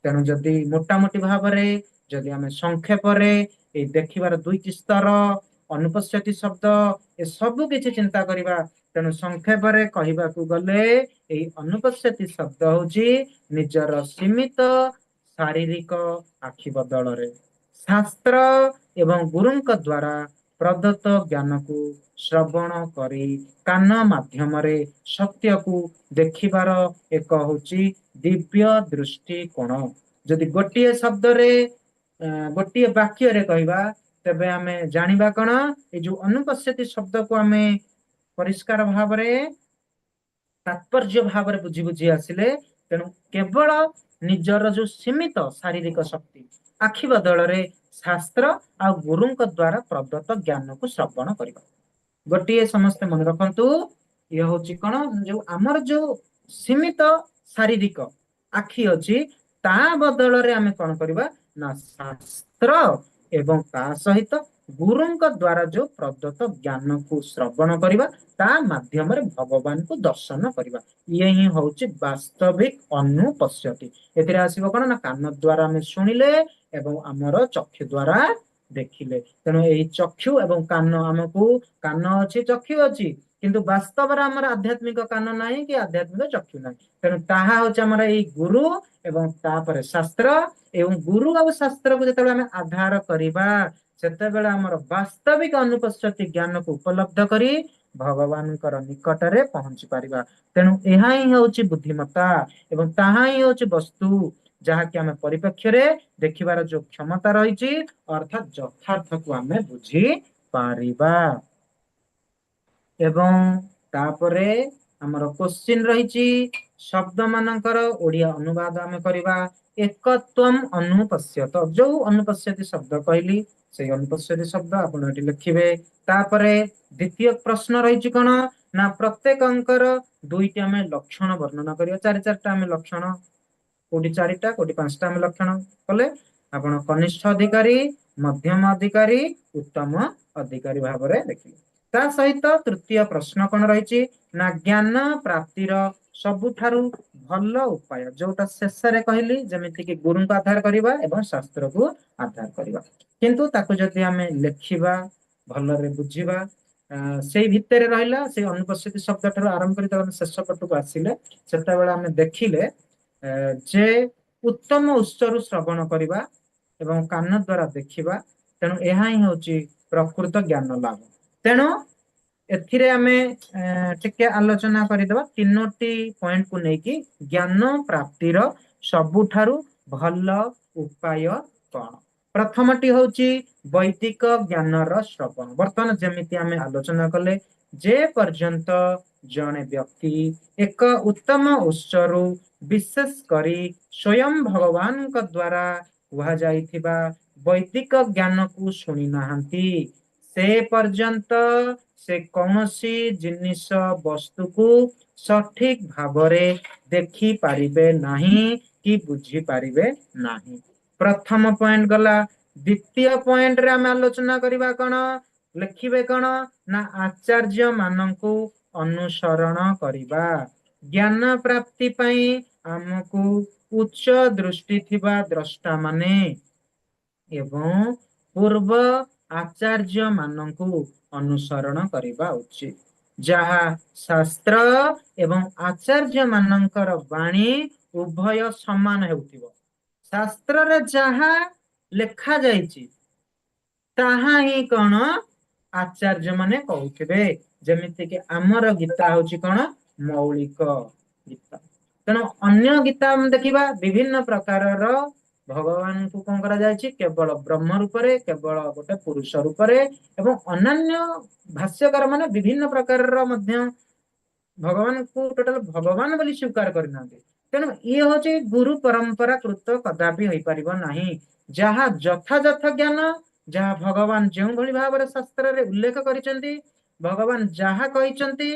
ତେଣୁ ଯଦି ମୋଟାମୋଟି ଭାବରେ ଯଦି ଆମେ ସଂକ୍ଷେପରେ ଏଇ ଦେଖିବାର ଦୁଇଟି ସ୍ତର, ଅନୁପଶ୍ୟତି ଶବ୍ଦ, ଏ ସବୁ କିଛି ଚିନ୍ତା କରିବା, ତେଣୁ ସଂକ୍ଷେପରେ କହିବାକୁ ଗଲେ ଏଇ ଅନୁପଶ୍ୟତି ଶବ୍ଦ ହଉଛି ନିଜର ସୀମିତ ଶାରୀରିକ ଆଖି ବଦଳରେ ଶାସ୍ତ୍ର ଏବଂ ଗୁରୁଙ୍କ ଦ୍ଵାରା ପ୍ରଦତ୍ତ ଜ୍ଞାନକୁ ଶ୍ରବଣ କରି କାନ ମାଧ୍ୟମରେ ସତ୍ୟକୁ ଦେଖିବାର ଏକ ହଉଛି ଦିବ୍ୟ ଦୃଷ୍ଟିକୋଣ। ଯଦି ଗୋଟିଏ ଶବ୍ଦରେ, ଗୋଟିଏ ବାକ୍ୟରେ କହିବା, ତେବେ ଆମେ ଜାଣିବା କଣ? ଏଇ ଯୋଉ ଅନୁପଶ୍ୟତି ଶବ୍ଦକୁ ଆମେ ପରିଷ୍କାର ଭାବରେ ତାତ୍ପର୍ଯ୍ୟ ଭାବରେ ବୁଝି ବୁଝି ଆସିଲେ, ତେଣୁ କେବଳ ନିଜର ଯୋଉ ସୀମିତ ଶାରୀରିକ ଶକ୍ତି ଆଖି ବଦଳରେ ଶାସ୍ତ୍ର ଆଉ ଗୁରୁଙ୍କ ଦ୍ଵାରା ପ୍ରଦତ୍ତ ଜ୍ଞାନକୁ ଶ୍ରବଣ କରିବା। ଗୋଟିଏ ସମସ୍ତେ ମନେ ରଖନ୍ତୁ, ଇଏ ହଉଛି କଣ? ଯୋଉ ଆମର ଯୋଉ ସୀମିତ ଶାରୀରିକ ଆଖି ଅଛି, ତା ବଦଳରେ ଆମେ କଣ କରିବା ନା ଶାସ୍ତ୍ର ଏବଂ ତା ସହିତ ଗୁରୁଙ୍କ ଦ୍ଵାରା ଯୋଉ ପ୍ରଦତ୍ତ ଜ୍ଞାନକୁ ଶ୍ରବଣ କରିବା, ତା ମାଧ୍ୟମରେ ଭଗବାନଙ୍କୁ ଦର୍ଶନ କରିବା। ଇଏ ହିଁ ହଉଛି ବାସ୍ତବିକ ଅନୁପଶ୍ୟତି। ଏଥିରେ ଆସିବ କଣ ନା କାନ ଦ୍ଵାରା ଆମେ ଶୁଣିଲେ ଏବଂ ଆମର ଚକ୍ଷୁ ଦ୍ଵାରା ଦେଖିଲେ। ତେଣୁ ଏଇ ଚକ୍ଷୁ ଏବଂ କାନ, ଆମକୁ କାନ ଅଛି, ଚକ୍ଷୁ ଅଛି, କିନ୍ତୁ ବାସ୍ତବରେ ଆମର ଆଧ୍ୟାତ୍ମିକ କାନ ନାହିଁ କି ଆଧ୍ୟାତ୍ମିକ ଚକ୍ଷୁ ନାହିଁ। ତେଣୁ ତାହା ହଉଛି ଆମର ଏଇ ଗୁରୁ ଏବଂ ତାପରେ ଶାସ୍ତ୍ର। ଏବଂ ଗୁରୁ ଆଉ ଶାସ୍ତ୍ରକୁ ଯେତେବେଳେ ଆମେ ଆଧାର କରିବା, ସେତେବେଳେ ଆମର ବାସ୍ତବିକ ଅନୁପଶ୍ୟତି ଜ୍ଞାନକୁ ଉପଲବ୍ଧ କରି ଭଗବାନଙ୍କର ନିକଟରେ ପହଞ୍ଚି ପାରିବା। ତେଣୁ ଏହା ହିଁ ହଉଛି ବୁଦ୍ଧିମତ୍ତା ଏବଂ ତାହା ହିଁ ହଉଛି ବସ୍ତୁ, ଯାହାକି ଆମେ ପରିପ୍ରେକ୍ଷୀରେ ଦେଖିବାର ଯୋଉ କ୍ଷମତା ରହିଛି, ଅର୍ଥାତ୍ ଯଥାର୍ଥକୁ ଆମେ ବୁଝି ପାରିବା। ଏବଂ ତାପରେ ଆମର କୋଶ୍ଚିନ୍ ରହିଛି, ଶବ୍ଦ ମାନଙ୍କର ଓଡିଆ ଅନୁବାଦ ଆମେ କରିବା। ଏକତ୍ୱମ୍ ଅନୁପଶ୍ୟତ, ଯୋଉ ଅନୁପଶ୍ୟତି ଶବ୍ଦ କହିଲି ସେଇ ଅନୁପଶ୍ୟତି ଶବ୍ଦ ଆପଣ ଏଠି ଲେଖିବେ। ତାପରେ ଦ୍ୱିତୀୟ ପ୍ରଶ୍ନ ରହିଛି କଣ ନା ପ୍ରତ୍ୟେକଙ୍କର ଦୁଇଟି ଆମେ ଲକ୍ଷଣ ବର୍ଣ୍ଣନା କରିବା। ଚାରି ଚାରିଟା ଆମେ ଲକ୍ଷଣ, କୋଉଠି ଚାରିଟା କୋଉଠି ପାଞ୍ଚଟା ଆମେ ଲକ୍ଷଣ କଲେ ଆପଣ କନିଷ୍ଠ ଅଧିକାରୀ, ମଧ୍ୟମ ଅଧିକାରୀ, ଉତ୍ତମ ଅଧିକାରୀ ଭାବରେ ଦେଖିଲେ। ତା ସହିତ ତୃତୀୟ ପ୍ରଶ୍ନ କଣ ରହିଛି ନା ଜ୍ଞାନ ପ୍ରାପ୍ତିର ସବୁଠାରୁ ଭଲ ଉପାୟ, ଯୋଉଟା ଶେଷରେ କହିଲି, ଯେମିତି କି ଗୁରୁଙ୍କୁ ଆଧାର କରିବା ଏବଂ ଶାସ୍ତ୍ରକୁ ଆଧାର କରିବା। କିନ୍ତୁ ତାକୁ ଯଦି ଆମେ ଲେଖିବା, ଭଲରେ ବୁଝିବା, ସେଇ ଭିତରେ ରହିଲା ସେଇ ଅନୁପସ୍ଥିତି ଶବ୍ଦ ଠାରୁ ଆରମ୍ଭ କରି ଆମେ ଶେଷ ପଟକୁ ଆସିଲେ, ସେତେବେଳେ ଆମେ ଦେଖିଲେ ଯେ ଉତ୍ତମ ଉତ୍ସରୁ ଶ୍ରବଣ କରିବା ଏବଂ କାନ ଦ୍ଵାରା ଦେଖିବା। ତେଣୁ ଏହା ହିଁ ହଉଛି ପ୍ରକୃତ ଜ୍ଞାନ ଲାଭ। ତେଣୁ ଏଥିରେ ଆମେ ଟିକେ ଆଲୋଚନା କରିଦେବା ତିନୋଟି ପଏଣ୍ଟକୁ ନେଇକି, ଜ୍ଞାନ ପ୍ରାପ୍ତିର ସବୁଠାରୁ ଭଲ ଉପାୟ କଣ। ପ୍ରଥମଟି ହଉଛି ବୈଦିକ ଜ୍ଞାନର ଶ୍ରବଣ। ବର୍ତ୍ତମାନ ଯେମିତି ଆମେ ଆଲୋଚନା କଲେ, ଯେ ପର୍ଯ୍ୟନ୍ତ ଜଣେ ବ୍ୟକ୍ତି ଏକ ଉତ୍ତମ ଉତ୍ସରୁ, ବିଶେଷ କରି ସ୍ୱୟଂ ଭଗବାନଙ୍କ ଦ୍ଵାରା କୁହାଯାଇଥିବା ବୈଦିକ ଜ୍ଞାନକୁ ଶୁଣି ନାହାନ୍ତି, ସେ ପର୍ଯ୍ୟନ୍ତ ସେ କୌଣସି ଜିନିଷ ବସ୍ତୁକୁ ସଠିକ ଭାବରେ ଦେଖି ପାରିବେ ନାହିଁ କି ବୁଝି ପାରିବେ ନାହିଁ। ପ୍ରଥମ ପଏଣ୍ଟ ଗଲା। ଦ୍ୱିତୀୟ ପଏଣ୍ଟରେ ଆମେ ଆଲୋଚନା କରିବା କଣ, ଲେଖିବେ କଣ ନା ଆଚାର୍ଯ୍ୟ ମାନଙ୍କୁ ଅନୁସରଣ କରିବା। ଜ୍ଞାନ ପ୍ରାପ୍ତି ପାଇଁ ଆମକୁ ଉଚ୍ଚ ଦୃଷ୍ଟି ଥିବା ଦ୍ରଷ୍ଟା ମାନେ ଏବଂ ପୂର୍ବ ଆଚାର୍ଯ୍ୟ ମାନଙ୍କୁ ଅନୁସରଣ କରିବା ଉଚିତ। ଯାହା ଶାସ୍ତ୍ର ଏବଂ ଆଚାର୍ଯ୍ୟ ମାନଙ୍କର ବାଣୀ ଉଭୟ ସମାନ ହେଉଥିବ। ଶାସ୍ତ୍ରରେ ଯାହା ଲେଖା ଯାଇଛି, ତାହା ହିଁ କଣ ଆଚାର୍ଯ୍ୟ ମାନେ କହୁଥିବେ। ଯେମିତିକି ଆମର ଗୀତା ହଉଛି କଣ? ମୌଳିକ ଗୀତା। ତେଣୁ ଅନ୍ୟ ଗୀତା ଆମେ ଦେଖିବା, ବିଭିନ୍ନ ପ୍ରକାରର ଭଗବାନଙ୍କୁ କଣ କରାଯାଇଛି, କେବଳ ବ୍ରହ୍ମ ରୂପରେ, କେବଳ ଗୋଟେ ପୁରୁଷ ରୂପରେ, ଏବଂ ଅନ୍ୟାନ୍ୟ ଭାଷ୍ୟକାର ମାନେ ବିଭିନ୍ନ ପ୍ରକାରର ମଧ୍ୟ ଭଗବାନଙ୍କୁ ଟୋଟାଲ ଭଗବାନ ବୋଲି ସ୍ୱୀକାର କରିନାହାନ୍ତି। ତେଣୁ ଇଏ ହଉଛି ଗୁରୁ ପରମ୍ପରା କୃତ କଦାପି ହେଇପାରିବ ନାହିଁ। ଯାହା ଯଥାଯଥ ଜ୍ଞାନ, ଯାହା ଭଗବାନ ଯେଉଁଭଳି ଭାବରେ ଶାସ୍ତ୍ରରେ ଉଲ୍ଲେଖ କରିଛନ୍ତି, ଭଗବାନ ଯାହା କହିଛନ୍ତି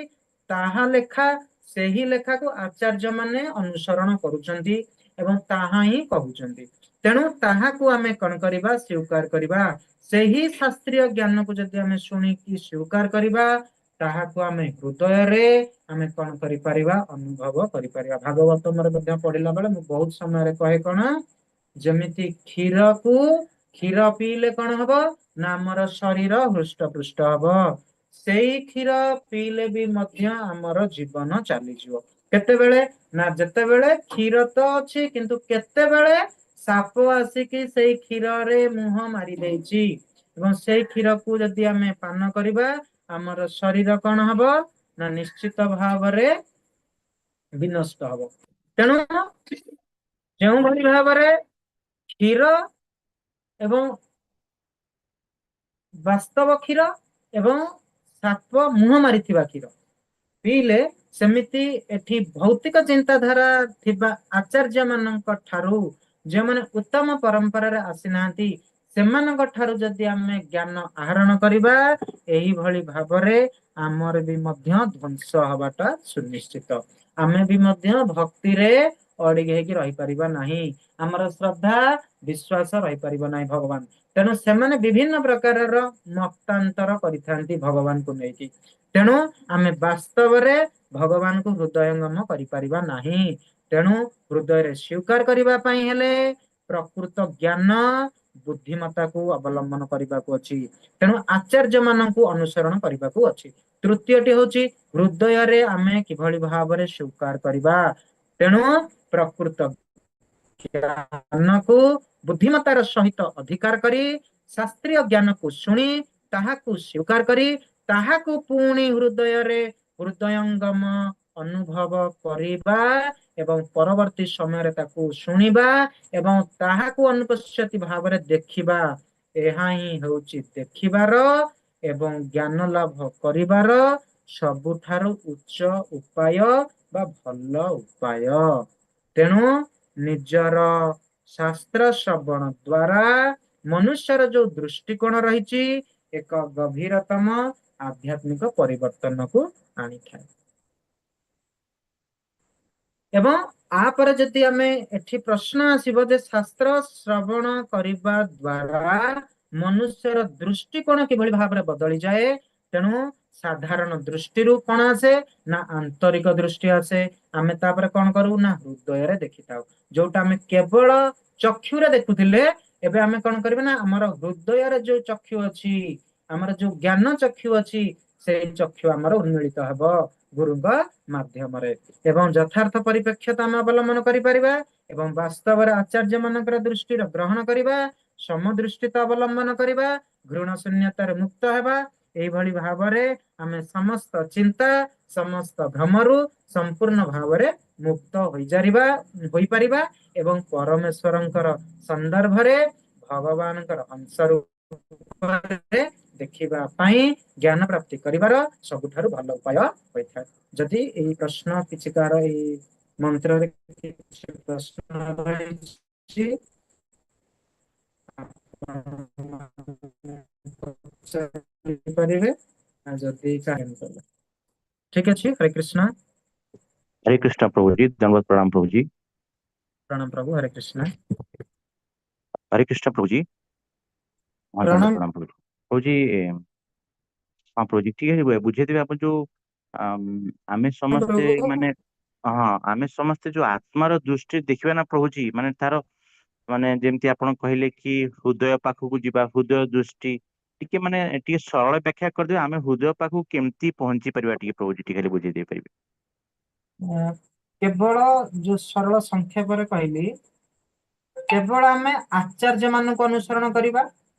ତାହା ଲେଖା, ସେହି ଲେଖାକୁ ଆଚାର୍ଯ୍ୟ ମାନେ ଅନୁସରଣ କରୁଛନ୍ତି ଏବଂ ତାହା ହିଁ କହୁଛନ୍ତି। ତେଣୁ ତାହାକୁ ଆମେ କଣ କରିବା? ସ୍ୱୀକାର କରିବା। ସେହି ଶାସ୍ତ୍ରୀୟ ଜ୍ଞାନକୁ ଯଦି ଆମେ ଶୁଣିକି ସ୍ୱୀକାର କରିବା, ତାହାକୁ ଆମେ ହୃଦୟରେ ଆମେ କଣ କରିପାରିବା? ଅନୁଭବ କରିପାରିବା। ଭାଗବତମରେ ମଧ୍ୟ ପଢିଲା ବେଳେ ମୁଁ ବହୁତ ସମୟରେ କହେ କଣ, ଯେମିତି କ୍ଷୀରକୁ କ୍ଷୀର ପିଇଲେ କଣ ହବ ନା ଆମର ଶରୀର ହୃଷ୍ଟ ପୃଷ୍ଟ ହବ, ସେଇ କ୍ଷୀର ପିଇଲେ ବି ମଧ୍ୟ ଆମର ଜୀବନ ଚାଲିଯିବ। କେତେବେଳେ ନା ଯେତେବେଳେ କ୍ଷୀର ତ ଅଛି, କିନ୍ତୁ କେତେବେଳେ ସାପ ଆସିକି ସେଇ କ୍ଷୀରରେ ମୁହଁ ମାରି ଦେଇଛି, ଏବଂ ସେଇ କ୍ଷୀରକୁ ଯଦି ଆମେ ପାନ କରିବା, ଆମର ଶରୀର କଣ ହବ ନା ନିଶ୍ଚିତ ଭାବରେ ବିନଷ୍ଟ ହବ। ତେଣୁ ଯେଉଁଭଳି ଭାବରେ କ୍ଷୀର ଏବଂ ବାସ୍ତବ କ୍ଷୀର ଏବଂ ସାପ ମୁହଁ ମାରିଥିବା କ୍ଷୀର ପିଇଲେ, ସେମିତି ଏଠି ଭୌତିକ ଚିନ୍ତାଧାରା ଥିବା ଆଚାର୍ଯ୍ୟ ମାନଙ୍କ ଠାରୁ, ଯେଉଁମାନେ ଉତ୍ତମ ପରମ୍ପରାରେ ଆସିନାହାନ୍ତି, ସେମାନଙ୍କ ଠାରୁ ଯଦି ଆମେ ଜ୍ଞାନ ଆହରଣ କରିବା, ଏଇଭଳି ଭାବରେ ଆମର ବି ମଧ୍ୟ ଧ୍ୱଂସ ହବାଟା ସୁନିଶ୍ଚିତ। ଆମେ ବି ମଧ୍ୟ ଭକ୍ତିରେ ଅଡିଗ ହେଇକି ରହିପାରିବା ନାହିଁ, ଆମର ଶ୍ରଦ୍ଧା ବିଶ୍ୱାସ ରହିପାରିବ ନାହିଁ ଭଗବାନ। ତେଣୁ ସେମାନେ ବିଭିନ୍ନ ପ୍ରକାରର ମତାନ୍ତର କରିଥାନ୍ତି ଭଗବାନଙ୍କୁ ନେଇକି। ତେଣୁ ଆମେ ବାସ୍ତବରେ ଭଗବାନଙ୍କୁ ହୃଦୟଙ୍ଗମ କରିପାରିବା ନାହିଁ। ତେଣୁ ହୃଦୟରେ ସ୍ୱୀକାର କରିବା ପାଇଁ ହେଲେ ପ୍ରକୃତ ଜ୍ଞାନ ବୁଦ୍ଧିମତାକୁ ଅବଲମ୍ବନ କରିବାକୁ ଅଛି। ତେଣୁ ଆଚାର୍ଯ୍ୟ ମାନଙ୍କୁ ଅନୁସରଣ କରିବାକୁ ଅଛି। ତୃତୀୟଟି ହଉଛି ହୃଦୟରେ ଆମେ କିଭଳି ଭାବରେ ସ୍ୱୀକାର କରିବା। ତେଣୁ ପ୍ରକୃତ ଜ୍ଞାନକୁ ବୁଦ୍ଧିମତାର ସହିତ ଅଧିକାର କରି, ଶାସ୍ତ୍ରୀୟ ଜ୍ଞାନକୁ ଶୁଣି ତାହାକୁ ସ୍ୱୀକାର କରି, ତାହାକୁ ପୁଣି ହୃଦୟରେ ହୃଦୟଙ୍ଗମ ଅନୁଭବ କରିବା ଏବଂ ପରବର୍ତ୍ତୀ ସମୟରେ ତାକୁ ଶୁଣିବା ଏବଂ ତାହାକୁ ଅନୁପଶ୍ୟତି ଭାବରେ ଦେଖିବା, ଏହା ହିଁ ହେଉଛି ଦେଖିବାର ଏବଂ ଜ୍ଞାନ ଲାଭ କରିବାର ସବୁଠାରୁ ଉଚ୍ଚ ଉପାୟ ବା ଭଲ ଉପାୟ। ତେଣୁ ନିଜର ଶାସ୍ତ୍ର ଶ୍ରବଣ ଦ୍ଵାରା ମନୁଷ୍ୟର ଯୋଉ ଦୃଷ୍ଟିକୋଣ ରହିଛି, ଏକ ଗଭୀରତମ ଆଧ୍ୟାତ୍ମିକ ପରିବର୍ତ୍ତନକୁ ଆଣିଥାଏ। ଏବଂ ଆପରେ ଯଦି ଆମେ ଏଠି ପ୍ରଶ୍ନ ଆସିବ ଯେ ଶାସ୍ତ୍ର ଶ୍ରବଣ କରିବା ଦ୍ଵାରା ମନୁଷ୍ୟର ଦୃଷ୍ଟିକୋଣ କିଭଳି ଭାବରେ ବଦଳିଯାଏ? ତେଣୁ ସାଧାରଣ ଦୃଷ୍ଟିରୁ କଣ ଆସେ ନା ଆନ୍ତରିକ ଦୃଷ୍ଟି ଆସେ। ଆମେ ତାପରେ କଣ କରୁ ନା ହୃଦୟରେ ଦେଖିଥାଉ। ଯୋଉଟା ଆମେ କେବଳ ଚକ୍ଷୁରେ ଦେଖୁଥିଲେ, ଏବେ ଆମେ କଣ କରିବା ନା ଆମର ହୃଦୟରେ ଯୋଉ ଚକ୍ଷୁ ଅଛି, ଆମର ଯୋଉ ଜ୍ଞାନ ଚକ୍ଷୁ ଅଛି, ସେଇ ଚକ୍ଷୁ ଆମର ଉନ୍ମିଳିତ ହବ ଗୁରୁଙ୍କ ମାଧ୍ୟମରେ ଏବଂ ଯଥାର୍ଥ ପରିପ୍ରେକ୍ଷତା ଆମେ ଅବଲମ୍ବନ କରିପାରିବା ଏବଂ ବାସ୍ତବରେ ଆଚାର୍ଯ୍ୟ ମାନଙ୍କର ଦୃଷ୍ଟିର ଗ୍ରହଣ କରିବା, ସମଦୃଷ୍ଟିତା ଅବଲମ୍ବନ କରିବା, ଘୃଣ ଶୂନ୍ୟତାରେ ମୁକ୍ତ ହେବା। ଏଇଭଳି ଭାବରେ ଆମେ ସମସ୍ତ ଚିନ୍ତା, ସମସ୍ତ ଭ୍ରମରୁ ସମ୍ପୂର୍ଣ୍ଣ ଭାବରେ ମୁକ୍ତ ହୋଇପାରିବା ଏବଂ ପରମେଶ୍ୱରଙ୍କର ସନ୍ଦର୍ଭରେ ଭଗବାନଙ୍କର ଅଂଶ ରୂପରେ ଦେଖିବା ପାଇଁ ଜ୍ଞାନ ପ୍ରାପ୍ତି କରିବାର ସବୁଠାରୁ ଭଲ ଉପାୟ ହୋଇଥାଏ। ଯଦି ଏଇ ପ୍ରଶ୍ନ କିଛି କାହାର, ଏଇ ମନ୍ତ୍ରରେ କିଛି ପ୍ରଶ୍ନ ରହିଛି, ପଚାରିପାରିବେ। ଯଦି ଚାହିଁବେ। ଠିକ ଅଛି, ହରେ କୃଷ୍ଣ। ହରେ କୃଷ୍ଣ ପ୍ରଭୁଜୀ, ଧନ୍ୟବାଦ, ପ୍ରଣାମ ପ୍ରଭୁଜୀ। ପ୍ରଣାମ ପ୍ରଭୁ, ହରେ କୃଷ୍ଣ। ହରେ କୃଷ୍ଣ ପ୍ରଭୁଜୀ। ହଁ, ପ୍ରଣାମ। ଧନ୍ୟବାଦ, ପ୍ରଣାମ ପ୍ରଭୁଜୀ। ପ୍ରଭୁଜୀ, ହଁ ପ୍ରଭୁଜୀ, ଟିକେ ବୁଝେଇଦେବେ ଆପଣ ଯୋଉ ଆମେ ସମସ୍ତେ ପ୍ରଭୁ। ମାନେ ହଁ, ଆମେ ସମସ୍ତେ ଯୋଉ ଆତ୍ମାର ଦୃଷ୍ଟି ଦେଖିବା ନା ପ୍ରଭୁଜୀ, ମାନେ ତାର ମାନେ ଯେମିତି ଆପଣ କହିଲେ କି ହୃଦୟ ପାଖକୁ ଯିବା, ହୃଦୟ ଦୃଷ୍ଟି ଟିକେ ମାନେ ଟିକେ ସରଳ ବ୍ୟାଖ୍ୟା କରିଦେବେ, ଆମେ ହୃଦୟ ପାଖକୁ କେମିତି ପହଞ୍ଚି ପାରିବା ଟିକେ ପ୍ରଭୁଜୀ ଟିକେ ଖାଲି ବୁଝେଇ ଦେଇ ପାରିବେ। କେବଳ ଯୋଉ ସରଳ ସଂକ୍ଷେପରେ କହିଲି, କେବଳ ଆମେ ଆଚାର୍ଯ୍ୟ ମାନଙ୍କୁ ଅନୁସରଣ କରିବା,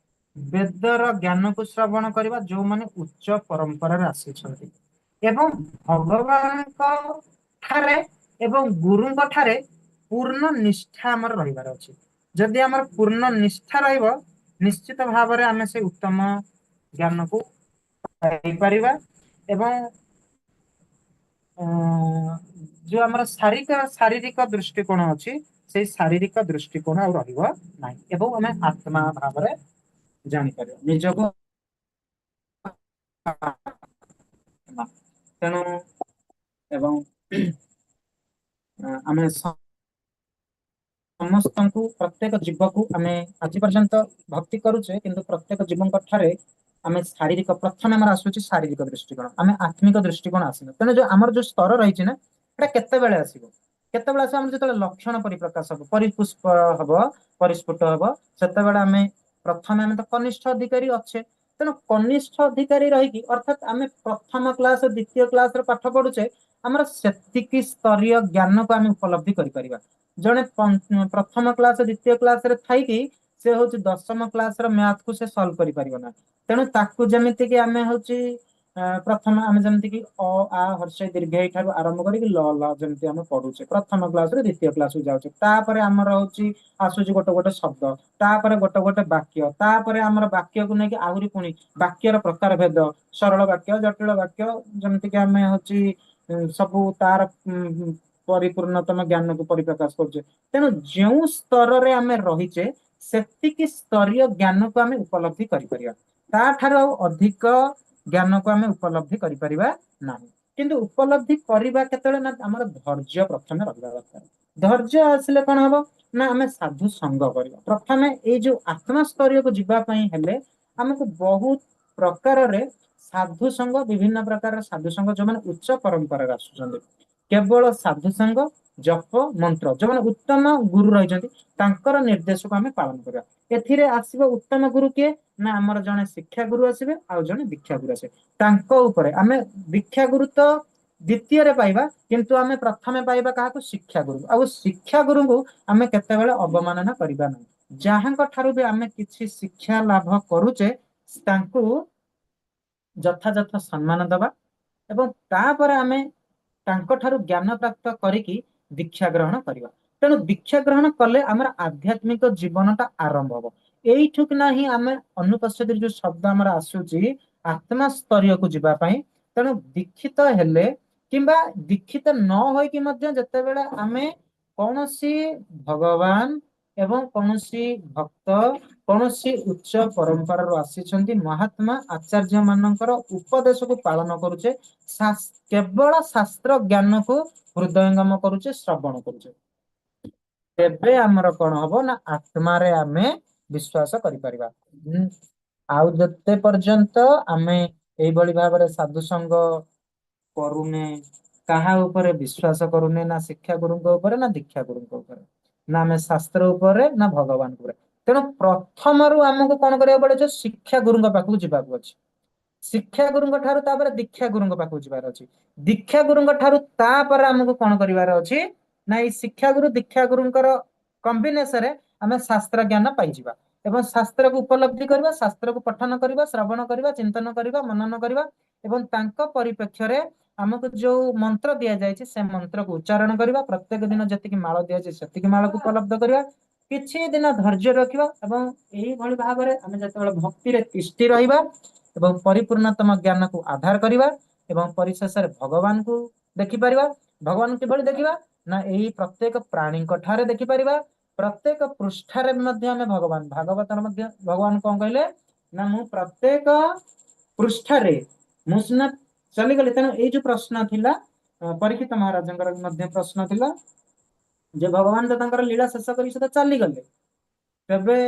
ବେଦର ଜ୍ଞାନକୁ ଶ୍ରବଣ କରିବା ଯୋଉମାନେ ଉଚ୍ଚ ପରମ୍ପରାରେ ଆସିଛନ୍ତି, ଏବଂ ଭଗବାନଙ୍କ ଠାରେ ଏବଂ ଗୁରୁଙ୍କ ଠାରେ ପୂର୍ଣ୍ଣ ନିଷ୍ଠା ଆମର ରହିବାର ଅଛି। ଯଦି ଆମର ପୂର୍ଣ୍ଣ ନିଷ୍ଠା ରହିବ, ନିଶ୍ଚିତ ଭାବରେ ଆମେ ସେ ଉତ୍ତମ ଜ୍ଞାନକୁ ପାଇପାରିବା। ଏବଂ ଯୋଉ ଆମର ଶାରୀରିକ ଦୃଷ୍ଟିକୋଣ ଅଛି, ସେଇ ଶାରୀରିକ ଦୃଷ୍ଟିକୋଣ ଆଉ ରହିବ ନାହିଁ, ଏବଂ ଆମେ ଆତ୍ମା ଭାବରେ ଜାଣିପାରିବା ନିଜକୁ। ତେଣୁ ଏବଂ ଆମେ ସମସ୍ତଙ୍କୁ, ପ୍ରତ୍ୟେକ ଜୀବକୁ ଆମେ ଆଜି ପର୍ଯ୍ୟନ୍ତ ଭକ୍ତି କରୁଛେ, କିନ୍ତୁ ପ୍ରତ୍ୟେକ ଜୀବଙ୍କ ଠାରେ ଆମେ ଶାରୀରିକ, ପ୍ରଥମେ ଆମର ଆସୁଛି ଶାରୀରିକ ଦୃଷ୍ଟିକୋଣ, ଆମେ ଆତ୍ମିକ ଦୃଷ୍ଟିକୋଣ ଆସିନୁ। ତେଣୁ ଯୋଉ ଆମର ଯୋଉ ସ୍ତର ରହିଛି ନା, ଏଟା କେତେବେଳେ ଆସିବ? କେତେବେଳେ ଆସିବ? ଆମର ଯେତେବେଳେ ଲକ୍ଷଣ ପରିପ୍ରକାଶ ହବ, ପରିପୁଷ୍ପ ହବ, ପରିସ୍ଫୁଟ ହବ, ସେତେବେଳେ ଆମେ ପ୍ରଥମେ ଆମେ ତ କନିଷ୍ଠ ଅଧିକାରୀ ଅଛେ। ତେଣୁ କନିଷ୍ଠ ଅଧିକାରୀ ରହିକି, ଅର୍ଥାତ ଆମେ ପ୍ରଥମ କ୍ଲାସ ଦ୍ୱିତୀୟ କ୍ଲାସରେ ପାଠ ପଢୁଛେ, ଆମର ସେତିକି ସ୍ତରୀୟ ଜ୍ଞାନକୁ ଆମେ ଉପଲବ୍ଧି କରିପାରିବା। ଜଣେ ପ୍ରଥମ କ୍ଲାସ ଦ୍ୱିତୀୟ କ୍ଲାସରେ ଥାଇକି ସେ ହଉଛି ଦଶମ କ୍ଲାସର ମ୍ୟାଥକୁ ସେ ସଲ୍ଭ କରିପାରିବ ନା। ତେଣୁ ତାକୁ ଯେମିତିକି ଆମେ ହଉଛି ପ୍ରଥମ ଆମେ ଯେମିତିକି ଅ ଆ ହର୍ଷେଇ ଦୀର୍ଘଇ ଠାରୁ ଆରମ୍ଭ କରିକି ଲ ଲ ଯେମିତି ଆମେ ପଢୁଛେ ପ୍ରଥମ କ୍ଲାସରୁ ଦ୍ୱିତୀୟ କ୍ଲାସକୁ ଯାଉଛେ, ତାପରେ ଆମର ହଉଛି ଆସୁଛି ଗୋଟେ ଗୋଟେ ଶବ୍ଦ, ତାପରେ ଗୋଟେ ଗୋଟେ ବାକ୍ୟ, ତାପରେ ଆମର ବାକ୍ୟକୁ ନେଇକି ଆହୁରି ପୁଣି ବାକ୍ୟର ପ୍ରକାର ଭେଦ, ସରଳ ବାକ୍ୟ, ଜଟିଳ ବାକ୍ୟ, ଯେମିତିକି ଆମେ ହଉଛି ସବୁ ତାର ପରିପୂର୍ଣ୍ଣତମ ଜ୍ଞାନକୁ ପରିପ୍ରକାଶ କରୁଛେ। ତେଣୁ ଯେଉଁ ସ୍ତରରେ ଆମେ ରହିଛେ ସେତିକି ସ୍ତରୀୟ ଜ୍ଞାନକୁ ଆମେ ଉପଲବ୍ଧି କରିପାରିବା, ତାଠାରୁ ଆଉ ଅଧିକ ଜ୍ଞାନକୁ ଆମେ ଉପଲବ୍ଧି କରିପାରିବା ନାହିଁ। କିନ୍ତୁ ଉପଲବ୍ଧି କରିବା କେତେବେଳେ ନା ଆମର ଧୈର୍ଯ୍ୟ ପ୍ରଥମେ ରହିବା ଦରକାର। ଧୈର୍ଯ୍ୟ ଆସିଲେ କଣ ହବ ନା ଆମେ ସାଧୁ ସଙ୍ଗ କରିବା। ପ୍ରଥମେ ଏଇ ଯୋଉ ଆତ୍ମସ୍ତରୀୟକୁ ଯିବା ପାଇଁ ହେଲେ ଆମକୁ ବହୁତ ପ୍ରକାରରେ ସାଧୁ ସଙ୍ଗ, ବିଭିନ୍ନ ପ୍ରକାରର ସାଧୁ ସଙ୍ଗ ଯୋଉମାନେ ଉଚ୍ଚ ପରମ୍ପରାରେ ଆସୁଛନ୍ତି, କେବଳ ସାଧୁ ସଙ୍ଗ, ଜପ, ମନ୍ତ୍ର, ଯୋଉମାନେ ଉତ୍ତମ ଗୁରୁ ରହିଛନ୍ତି ତାଙ୍କର ନିର୍ଦ୍ଦେଶକୁ ଆମେ ପାଳନ କରିବା। ଏଥିରେ ଆସିବ ଉତ୍ତମ ଗୁରୁ କିଏ ନା ଆମର ଜଣେ ଶିକ୍ଷା ଗୁରୁ ଆସିବେ ଆଉ ଜଣେ ଦୀକ୍ଷା ଗୁରୁ ଆସିବେ। ତାଙ୍କ ଉପରେ ଆମେ ଦୀକ୍ଷା ଗୁରୁ ତ ଦ୍ୱିତୀୟରେ ପାଇବା, କିନ୍ତୁ ଆମେ ପ୍ରଥମେ ପାଇବା କାହାକୁ? ଶିକ୍ଷା ଗୁରୁ। ଆଉ ଶିକ୍ଷା ଗୁରୁଙ୍କୁ ଆମେ କେତେବେଳେ ଅବମାନନା କରିବା ନାହିଁ। ଯାହାଙ୍କ ଠାରୁ ବି ଆମେ କିଛି ଶିକ୍ଷା ଲାଭ କରୁଛେ ତାଙ୍କୁ ଯଥାଯଥ ସମ୍ମାନ ଦବା, ଏବଂ ତାପରେ ଆମେ ତାଙ୍କ ଠାରୁ ଜ୍ଞାନ ପ୍ରାପ୍ତ କରିକି ଦୀକ୍ଷା ଗ୍ରହଣ କରିବା। ତେଣୁ ଦୀକ୍ଷା ଗ୍ରହଣ କଲେ ଆମର ଆଧ୍ୟାତ୍ମିକ ଜୀବନଟା ଆରମ୍ଭ ହବ। ଏଇଠୁ ନାହିଁ ଆମେ ଅନୁପସ୍ଥିତିରେ ଯୋଉ ଶବ୍ଦ ଆମର ଆସୁଛି ଆତ୍ମା ସ୍ତରୀୟକୁ ଯିବା ପାଇଁ। ତେଣୁ ଦୀକ୍ଷିତ ହେଲେ କିମ୍ବା ଦୀକ୍ଷିତ ନ ହୋଇକି ମଧ୍ୟ ଯେତେବେଳେ ଆମେ କୌଣସି ଭଗବାନ ଏବଂ କୌଣସି ଭକ୍ତ, କୌଣସି ଉଚ୍ଚ ପରମ୍ପରାରୁ ଆସିଛନ୍ତି ମହାତ୍ମା ଆଚାର୍ଯ୍ୟ ମାନଙ୍କର ଉପଦେଶକୁ ପାଳନ କରୁଛେ, କେବଳ ଶାସ୍ତ୍ର ଜ୍ଞାନକୁ ହୃଦୟଙ୍ଗମ କରୁଛେ, ଶ୍ରବଣ କରୁଛେ, ତେବେ ଆମର କଣ ହବ ନା ଆତ୍ମାରେ ଆମେ ବିଶ୍ୱାସ କରିପାରିବା। ଆଉ ଯେତେ ପର୍ଯ୍ୟନ୍ତ ଆମେ ଏଇଭଳି ଭାବରେ ସାଧୁ ସଙ୍ଗ କରୁନେ, କାହା ଉପରେ ବିଶ୍ୱାସ କରୁନେ, ନା ଶିକ୍ଷା ଗୁରୁଙ୍କ ଉପରେ ନା ଦୀକ୍ଷା ଗୁରୁଙ୍କ ଉପରେ, ନା ଆମେ ଶାସ୍ତ୍ର ଉପରେ ନା ଭଗବାନଙ୍କ ଉପରେ। ତେଣୁ ପ୍ରଥମରୁ ଆମକୁ କଣ କରିବାକୁ ପଡିବ? ଶିକ୍ଷା ଗୁରୁଙ୍କ ପାଖକୁ ଯିବାକୁ ଅଛି। ଶିକ୍ଷା ଗୁରୁଙ୍କ ଠାରୁ ତାପରେ ଦୀକ୍ଷା ଗୁରୁଙ୍କ ପାଖକୁ ଯିବାର ଅଛି। ଦୀକ୍ଷା ଗୁରୁଙ୍କ ଠାରୁ ତାପରେ ଆମକୁ କଣ କରିବାର ଅଛି ନା ଏଇ ଶିକ୍ଷା ଗୁରୁ ଦୀକ୍ଷା ଗୁରୁଙ୍କର କମ୍ବିନେସନରେ ଆମେ ଶାସ୍ତ୍ର ଜ୍ଞାନ ପାଇଯିବା ଏବଂ ଶାସ୍ତ୍ରକୁ ଉପଲବ୍ଧି କରିବା, ଶାସ୍ତ୍ରକୁ ପଠନ କରିବା, ଶ୍ରବଣ କରିବା, ଚିନ୍ତନ କରିବା, ମନନ କରିବା, ଏବଂ ତାଙ୍କ ପରିପ୍ରେକ୍ଷରେ ଆମକୁ ଯୋଉ ମନ୍ତ୍ର ଦିଆଯାଇଛି ସେ ମନ୍ତ୍ରକୁ ଉଚ୍ଚାରଣ କରିବା। ପ୍ରତ୍ୟେକ ଦିନ ଯେତିକି ମାଳ ଦିଆଯାଇଛି ସେତିକି ମାଳକୁ ଉପଲବ୍ଧ କରିବା। କିଛି ଦିନ ଧୈର୍ଯ୍ୟ ରଖିବା ଏବଂ ଏଇଭଳି ଭାବରେ ଆମେ ଯେତେବେଳେ ଭକ୍ତିରେ ତିଷ୍ଠି ରହିବା ଏବଂ ପରିପୂର୍ଣ୍ଣତମ ଜ୍ଞାନକୁ ଆଧାର କରିବା ଏବଂ ପରିଶେଷରେ ଭଗବାନଙ୍କୁ ଦେଖିପାରିବା। ଭଗବାନଙ୍କୁ କିଭଳି ଦେଖିବା ନା ଏଇ ପ୍ରତ୍ୟେକ ପ୍ରାଣୀଙ୍କ ଠାରେ ଦେଖିପାରିବା। ପ୍ରତ୍ୟେକ ପୃଷ୍ଠାରେ ମଧ୍ୟ ଆମେ ଭଗବାନ, ଭାଗବତର ମଧ୍ୟ ଭଗବାନ କଣ କହିଲେ ନା ମୁଁ ପ୍ରତ୍ୟେକ ପୃଷ୍ଠାରେ ମୁଁ ସିନା ଚାଲିଗଲି। ତେଣୁ ଏଇ ଯୋଉ ପ୍ରଶ୍ନ ଥିଲା ପରୀକ୍ଷିତ ମହାରାଜଙ୍କର ମଧ୍ୟ ପ୍ରଶ୍ନ ଥିଲା ଯେ ଭଗବାନ ତ ତାଙ୍କର ଲୀଳା ଶେଷ କରି ସେ ତ ଚାଲିଗଲେ, ତେବେ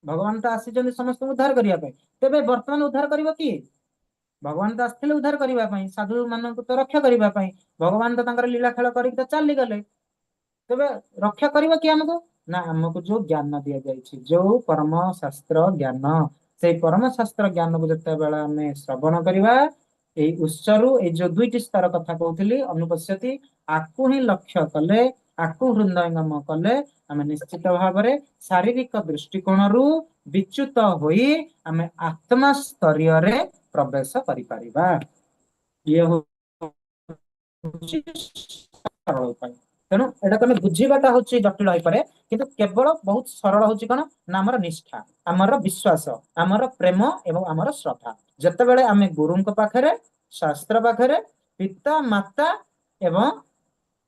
ଭଗବାନ ତ ଆସିଛନ୍ତି ସମସ୍ତଙ୍କୁ ଉଦ୍ଧାର କରିବା ପାଇଁ, ତେବେ ବର୍ତ୍ତମାନ ଉଦ୍ଧାର କରିବ କିଏ? ଭଗବାନ ତ ଆସିଥିଲେ ଉଦ୍ଧାର କରିବା ପାଇଁ, ସାଧୁ ମାନଙ୍କୁ ତ ରକ୍ଷା କରିବା ପାଇଁ। ଭଗବାନ ତ ତାଙ୍କର ଲୀଳା ଖେଳ କରିକି ତ ଚାଲିଗଲେ। ତେବେ ରକ୍ଷା କରିବ କିଏ ଆମକୁ? ନା ଆମକୁ ଯୋଉ ଜ୍ଞାନ ଦିଆଯାଇଛି, ଯୋଉ ପରମ ଶାସ୍ତ୍ର ଜ୍ଞାନ, ସେଇ ପରମ ଶାସ୍ତ୍ର ଜ୍ଞାନକୁ ଯେତେବେଳେ ଆମେ ଶ୍ରବଣ କରିବା, ଏଇ ଉତ୍ସରୁ ଏଇ ଯୋଉ ଦୁଇଟି ସ୍ତର କଥା କହୁଥିଲି, ଅନୁପଶ୍ୟତି, ଆକୁ ହିଁ ଲକ୍ଷ୍ୟ କଲେ, ଆକୁ ହୃଦୟଙ୍ଗମ କଲେ, ଆମେ ନିଶ୍ଚିତ ଭାବରେ ଶାରୀରିକ ଦୃଷ୍ଟିକୋଣରୁ ବିଚ୍ୟୁତ ହୋଇ ଆମେ ଆତ୍ମା ସ୍ତରୀୟରେ ପ୍ରବେଶ କରିପାରିବା। ଇଏ ହଉଛି ସରଳ ଉପାୟ। ତେଣୁ ଏଇଟା ତମେ ବୁଝିବାଟା ହଉଛି ଜଟିଳ ହେଇପାରେ, କିନ୍ତୁ କେବଳ ବହୁତ ସରଳ ହଉଛି କଣ ନା ଆମର ନିଷ୍ଠା, ଆମର ବିଶ୍ୱାସ, ଆମର ପ୍ରେମ ଏବଂ ଆମର ଶ୍ରଦ୍ଧା। ଯେତେବେଳେ ଆମେ ଗୁରୁଙ୍କ ପାଖରେ, ଶାସ୍ତ୍ର ପାଖରେ, ପିତା ମାତା ଏବଂ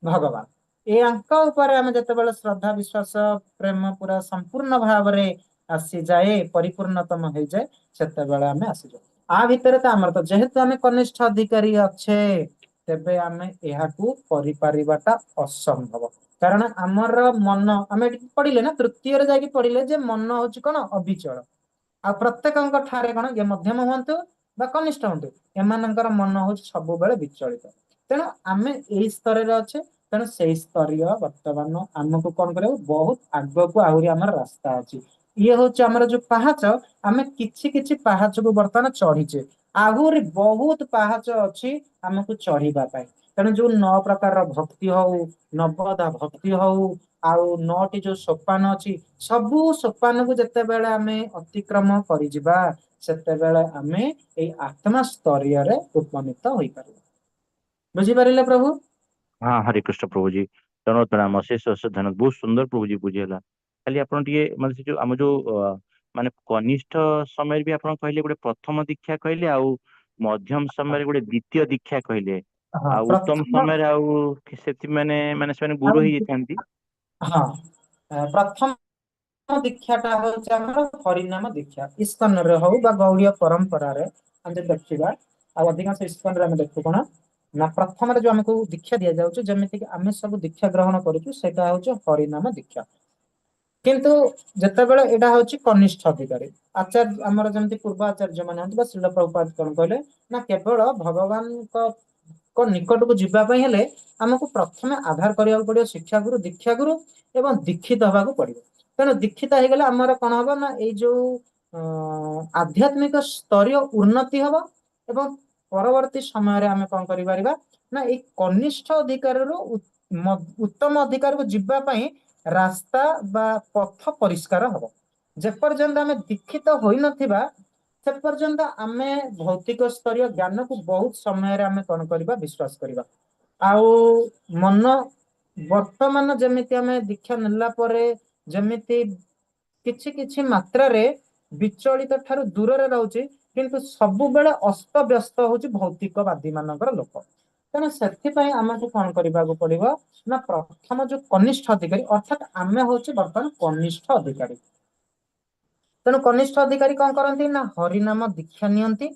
ଭଗବାନ, ଏଙ୍କ ଉପରେ ଆମେ ଯେତେବେଳେ ଶ୍ରଦ୍ଧା, ବିଶ୍ୱାସ, ପ୍ରେମ ପୁରା ସମ୍ପୂର୍ଣ୍ଣ ଭାବରେ ଆସିଯାଏ, ପରିପୂର୍ଣ୍ଣତମ ହେଇଯାଏ, ସେତେବେଳେ ଆମେ ଆସିଯାଉ। ଆ ଭିତରେ ତ ଆମର ତ ଯେହେତୁ ଆମେ କନିଷ୍ଠ ଅଧିକାରୀ ଅଛେ, ତେବେ ଆମେ ଏହାକୁ କରିପାରିବାଟା ଅସମ୍ଭବ। କାରଣ ଆମର ମନ, ଆମେ ଏଠି ପଢିଲେ ନା ତୃତୀୟରେ ଯାଇକି ପଢିଲେ ଯେ ମନ ହଉଛି କଣ ଅବିଚଳ। ଆଉ ପ୍ରତ୍ୟେକଙ୍କ ଠାରେ କଣ, ଇଏ ମଧ୍ୟମ ହୁଅନ୍ତୁ ବା କନିଷ୍ଠ ହୁଅନ୍ତୁ, ଏମାନଙ୍କର ମନ ହଉଛି ସବୁବେଳେ ବିଚଳିତ। ତେଣୁ ଆମେ ଏଇ ସ୍ତରରେ ଅଛେ। ତେଣୁ ସେଇ ସ୍ତରୀୟ ବର୍ତ୍ତମାନ ଆମକୁ କଣ କରିବାକୁ ବହୁତ ଆଗକୁ ଆହୁରି ଆମର ରାସ୍ତା ଅଛି। ଇଏ ହଉଛି ଆମର ଯୋଉ ପାହାଚ, ଆମେ କିଛି କିଛି ପାହାଚକୁ ବର୍ତ୍ତମାନ ଚଢିଛେ, ଆହୁରି ବହୁତ ପାହାଚ ଅଛି ଆମକୁ ଚଢିବା ପାଇଁ। ତେଣୁ ଯୋଉ 9 ପ୍ରକାରର ଭକ୍ତି ହଉ, ନବଧା ଭକ୍ତି ହଉ, ଆଉ 9ଟି ଯୋଉ ସୋପାନ ଅଛି, ସବୁ ସୋପାନକୁ ଯେତେବେଳେ ଆମେ ଅତିକ୍ରମ କରିଯିବା, ସେତେବେଳେ ଆମେ ଏଇ ଆତ୍ମା ସ୍ତରୀୟରେ ଉପନୀତ ହୋଇପାରିବା। ବୁଝିପାରିଲେ ପ୍ରଭୁ? ହଁ, ହରେ କୃଷ୍ଣ ପ୍ରଭୁଜୀ, ଧନ୍ୟବାଦ, ପ୍ରଣାମ, ଅଶେଷ ଅଶେଷ ଧନ୍ୟବାଦ। ବହୁତ ସୁନ୍ଦର ପ୍ରଭୁଜୀ ବୁଝିହେଲା। ଖାଲି ଆପଣ ଟିକେ ମାନେ ସେ ଯୋଉ ଆମ ଯୋଉ ମାନେ କନିଷ୍ଠ ସମୟରେ ବି ଆପଣ କହିଲେ ଗୋଟେ ପ୍ରଥମ ଦୀକ୍ଷା କହିଲେ, ଆଉ ମଧ୍ୟମ ସମୟରେ ଗୋଟେ ଦ୍ଵିତୀୟ ଦୀକ୍ଷା କହିଲେ, ଆଉ ଉତ୍ତମ ପ୍ରଥମ ସମୟରେ ଆଉ ସେଥି ମାନେ ମାନେ ସେମାନେ ଗୁରୁ ହେଇଯାଇଥାନ୍ତି। ହଁ, ପ୍ରଥମ ଦୀକ୍ଷାଟା ହଉଛି ଆମର ହରିନାମ ଦୀକ୍ଷା। ଇସ୍କନରେ ହଉ ବା ଗୌଡୀୟ ପରମ୍ପରାରେ ଆମେ ଯଦି ଦେଖିବା, ଆଉ ଅଧିକାଂଶ ଇସ୍କନରେ ଆମେ ଦେଖୁ କଣ ନା ପ୍ରଥମରେ ଯୋଉ ଆମକୁ ଦୀକ୍ଷା ଦିଆଯାଉଛି, ଯେମିତିକି ଆମେ ସବୁ ଦୀକ୍ଷା ଗ୍ରହଣ କରୁଛୁ, ସେଇଟା ହଉଛି ହରିନାମ ଦୀକ୍ଷା। କିନ୍ତୁ ଯେତେବେଳେ ଏଇଟା ହଉଛି କନିଷ୍ଠ ଅଧିକାରୀ ଆଚାର୍ଯ୍ୟ, ଆମର ଯେମିତି ପୂର୍ବ ଆଚାର୍ଯ୍ୟ ମାନେ ହୁଅନ୍ତୁ ବା ଶ୍ରୀଲ ପ୍ରଭୁପାଦ କଣ କହିଲେ ନା କେବଳ ଭଗବାନଙ୍କ ନିକଟକୁ ଯିବା ପାଇଁ ହେଲେ ଆମକୁ ପ୍ରଥମେ ଆଧାର କରିବାକୁ ପଡିବ ଶିକ୍ଷାଗୁରୁ, ଦୀକ୍ଷାଗୁରୁ ଏବଂ ଦୀକ୍ଷିତ ହବାକୁ ପଡିବ। ତେଣୁ ଦୀକ୍ଷିତ ହେଇଗଲେ ଆମର କଣ ହବ ନା ଏଇ ଯୋଉ ଆଧ୍ୟାତ୍ମିକ ସ୍ତରୀୟ ଉନ୍ନତି ହବ ଏବଂ ପରବର୍ତ୍ତୀ ସମୟରେ ଆମେ କଣ କରିପାରିବା ନା ଏଇ କନିଷ୍ଠ ଅଧିକାରରୁ ଉତ୍ତମ ଅଧିକାରକୁ ଯିବା ପାଇଁ ରାସ୍ତା ବା ପଥ ପରିଷ୍କାର ହବ। ଯେପର୍ଯ୍ୟନ୍ତ ଆମେ ଦୀକ୍ଷିତ ହୋଇନଥିବା, ସେ ପର୍ଯ୍ୟନ୍ତ ଆମେ ଭୌତିକ ସ୍ତରୀୟ ଜ୍ଞାନକୁ ବହୁତ ସମୟରେ ଆମେ କଣ କରିବା, ବିଶ୍ୱାସ କରିବା। ଆଉ ମନ ବର୍ତ୍ତମାନ ଯେମିତି ଆମେ ଦୀକ୍ଷା ନେଲା ପରେ ଯେମିତି କିଛି କିଛି ମାତ୍ରାରେ ବିଚଳିତ ଠାରୁ ଦୂରରେ ରହୁଛି, କିନ୍ତୁ ସବୁବେଳେ ଅସ୍ତବ୍ୟସ୍ତ ହଉଛି ଭୌତିକବାଦୀ ମାନଙ୍କର ଲୋକ। ତେଣୁ ସେଥିପାଇଁ ଆମକୁ କଣ କରିବାକୁ ପଡିବ ନା ପ୍ରଥମ ଯୋଉ କନିଷ୍ଠ ଅଧିକାରୀ, ଅର୍ଥାତ ଆମେ ହଉଛି ବର୍ତ୍ତମାନ କନିଷ୍ଠ ଅଧିକାରୀ। ତେଣୁ କନିଷ୍ଠ ଅଧିକାରୀ କଣ କରନ୍ତି ନା ହରିନାମ ଦୀକ୍ଷା ନିଅନ୍ତି।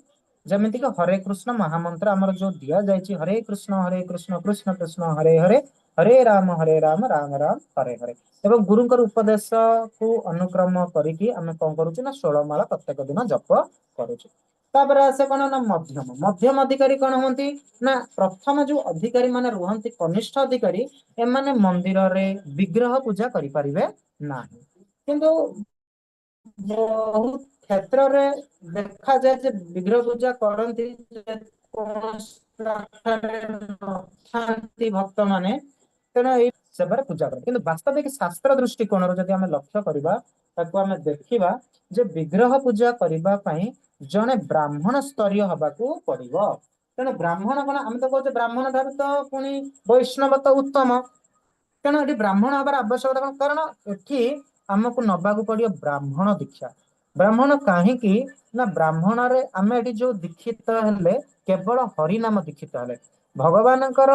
ଯେମିତିକି ହରେ କୃଷ୍ଣ ମହାମନ୍ତ୍ର ଆମର ଯୋଉ ଦିଆଯାଇଛି, ହରେ କୃଷ୍ଣ ହରେ କୃଷ୍ଣ କୃଷ୍ଣ କୃଷ୍ଣ ହରେ ହରେ, ହରେ ରାମ ହରେ ରାମ ରାମ ରାମ ହରେ ହରେ, ଏବଂ ଗୁରୁଙ୍କର ଉପଦେଶକୁ ଅନୁକ୍ରମ କରିକି ଆମେ କଣ କରୁଛୁ ନା 16 ମାଳ ପ୍ରତ୍ୟେକ ଦିନ ଜପ କରୁଛୁ। ତାପରେ ଆସେ କଣ ନା ମଧ୍ୟମ। ମଧ୍ୟମ ଅଧିକାରୀ କଣ ହୁଅନ୍ତି ନା ପ୍ରଥମ ଯୋଉ ଅଧିକାରୀ ମାନେ ରୁହନ୍ତି କନିଷ୍ଠ ଅଧିକାରୀ, ଏମାନେ ମନ୍ଦିରରେ ବିଗ୍ରହ ପୂଜା କରିପାରିବେ ନାହିଁ। କିନ୍ତୁ ବହୁତ କ୍ଷେତ୍ରରେ ଦେଖାଯାଏ ଯେ ବିଗ୍ରହ ପୂଜା କରନ୍ତି, ନଥାନ୍ତି ଭକ୍ତମାନେ, ତେଣୁ ଏଇ ସେବାରେ ପୂଜା କରନ୍ତି। କିନ୍ତୁ ବାସ୍ତବିକ ଶାସ୍ତ୍ର ଦୃଷ୍ଟିକୋଣରୁ ଯଦି ଆମେ ଲକ୍ଷ୍ୟ କରିବା, ତାକୁ ଆମେ ଦେଖିବା ଯେ ବିଗ୍ରହ ପୂଜା କରିବା ପାଇଁ ଜଣେ ବ୍ରାହ୍ମଣ ସ୍ତରୀୟ ହବାକୁ ପଡିବ। ତେଣୁ ବ୍ରାହ୍ମଣ କଣ, ଆମେ ତ କହୁଛେ ବ୍ରାହ୍ମଣ ଠାରୁ ତ ପୁଣି ବୈଷ୍ଣବ ତ ଉତ୍ତମ। ତେଣୁ ଏଠି ବ୍ରାହ୍ମଣ ହବାର ଆବଶ୍ୟକତା କଣ? କାରଣ ଏଠି ଆମକୁ ନବାକୁ ପଡିବ ବ୍ରାହ୍ମଣ ଦୀକ୍ଷା। ବ୍ରାହ୍ମଣ କାହିଁକି ନା ବ୍ରାହ୍ମଣରେ ଆମେ ଏଠି ଯୋଉ ଦୀକ୍ଷିତ ହେଲେ କେବଳ ହରିନାମ ଦୀକ୍ଷିତ ହେଲେ, ଭଗବାନଙ୍କର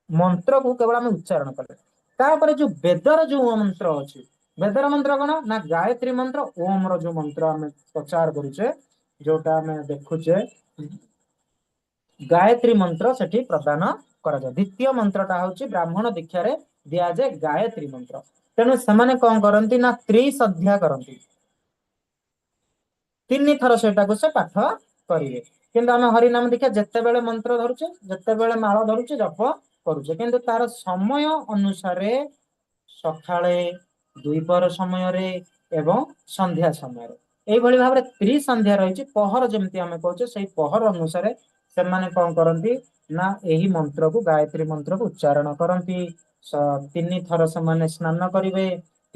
ମନ୍ତ୍ରକୁ କେବଳ ଆମେ ଉଚ୍ଚାରଣ କଲେ। ତାପରେ ଯୋଉ ବେଦର ଯୋଉ ମନ୍ତ୍ର ଅଛି, ବେଦର ମନ୍ତ୍ର କଣ ନା ଗାୟତ୍ରୀ ମନ୍ତ୍ର, ଓମ ର ଯୋଉ ମନ୍ତ୍ର ଆମେ ପ୍ରଚାର କରୁଛେ, ଯୋଉଟା ଆମେ ଦେଖୁଛେ ଗାୟତ୍ରୀ ମନ୍ତ୍ର ସେଠି ପ୍ରଦାନ କରାଯାଏ। ଦ୍ୱିତୀୟ ମନ୍ତ୍ରଟା ହଉଛି ବ୍ରାହ୍ମଣ ଦୀକ୍ଷାରେ ଦିଆଯାଏ ଗାୟତ୍ରୀ ମନ୍ତ୍ର। ତେଣୁ ସେମାନେ କଣ କରନ୍ତି ନା ତ୍ରିସନ୍ଧ୍ୟା କରନ୍ତି, 3 ଥର ସେଟାକୁ ସେ ପାଠ କରିବେ। କିନ୍ତୁ ଆମେ ହରିନାମ ଦୀକ୍ଷା ଯେତେବେଳେ ମନ୍ତ୍ର ଧରୁଛେ, ଯେତେବେଳେ ମାଳ ଧରୁଛେ, ଜପ କରୁଛେ, କିନ୍ତୁ ତାର ସମୟ ଅନୁସାରେ ସକାଳେ, ଦ୍ୱିପହର ସମୟରେ ଏବଂ ସନ୍ଧ୍ୟା ସମୟରେ ଏଇଭଳି ଭାବରେ ତ୍ରିସନ୍ଧ୍ୟା ରହିଛି। ପହର ଯେମିତି ଆମେ କହୁଛେ, ସେଇ ପହର ଅନୁସାରେ ସେମାନେ କଣ କରନ୍ତି ନା ଏହି ମନ୍ତ୍ରକୁ, ଗାୟତ୍ରୀ ମନ୍ତ୍ରକୁ ଉଚ୍ଚାରଣ କରନ୍ତି। 3 ଥର ସେମାନେ ସ୍ନାନ କରିବେ,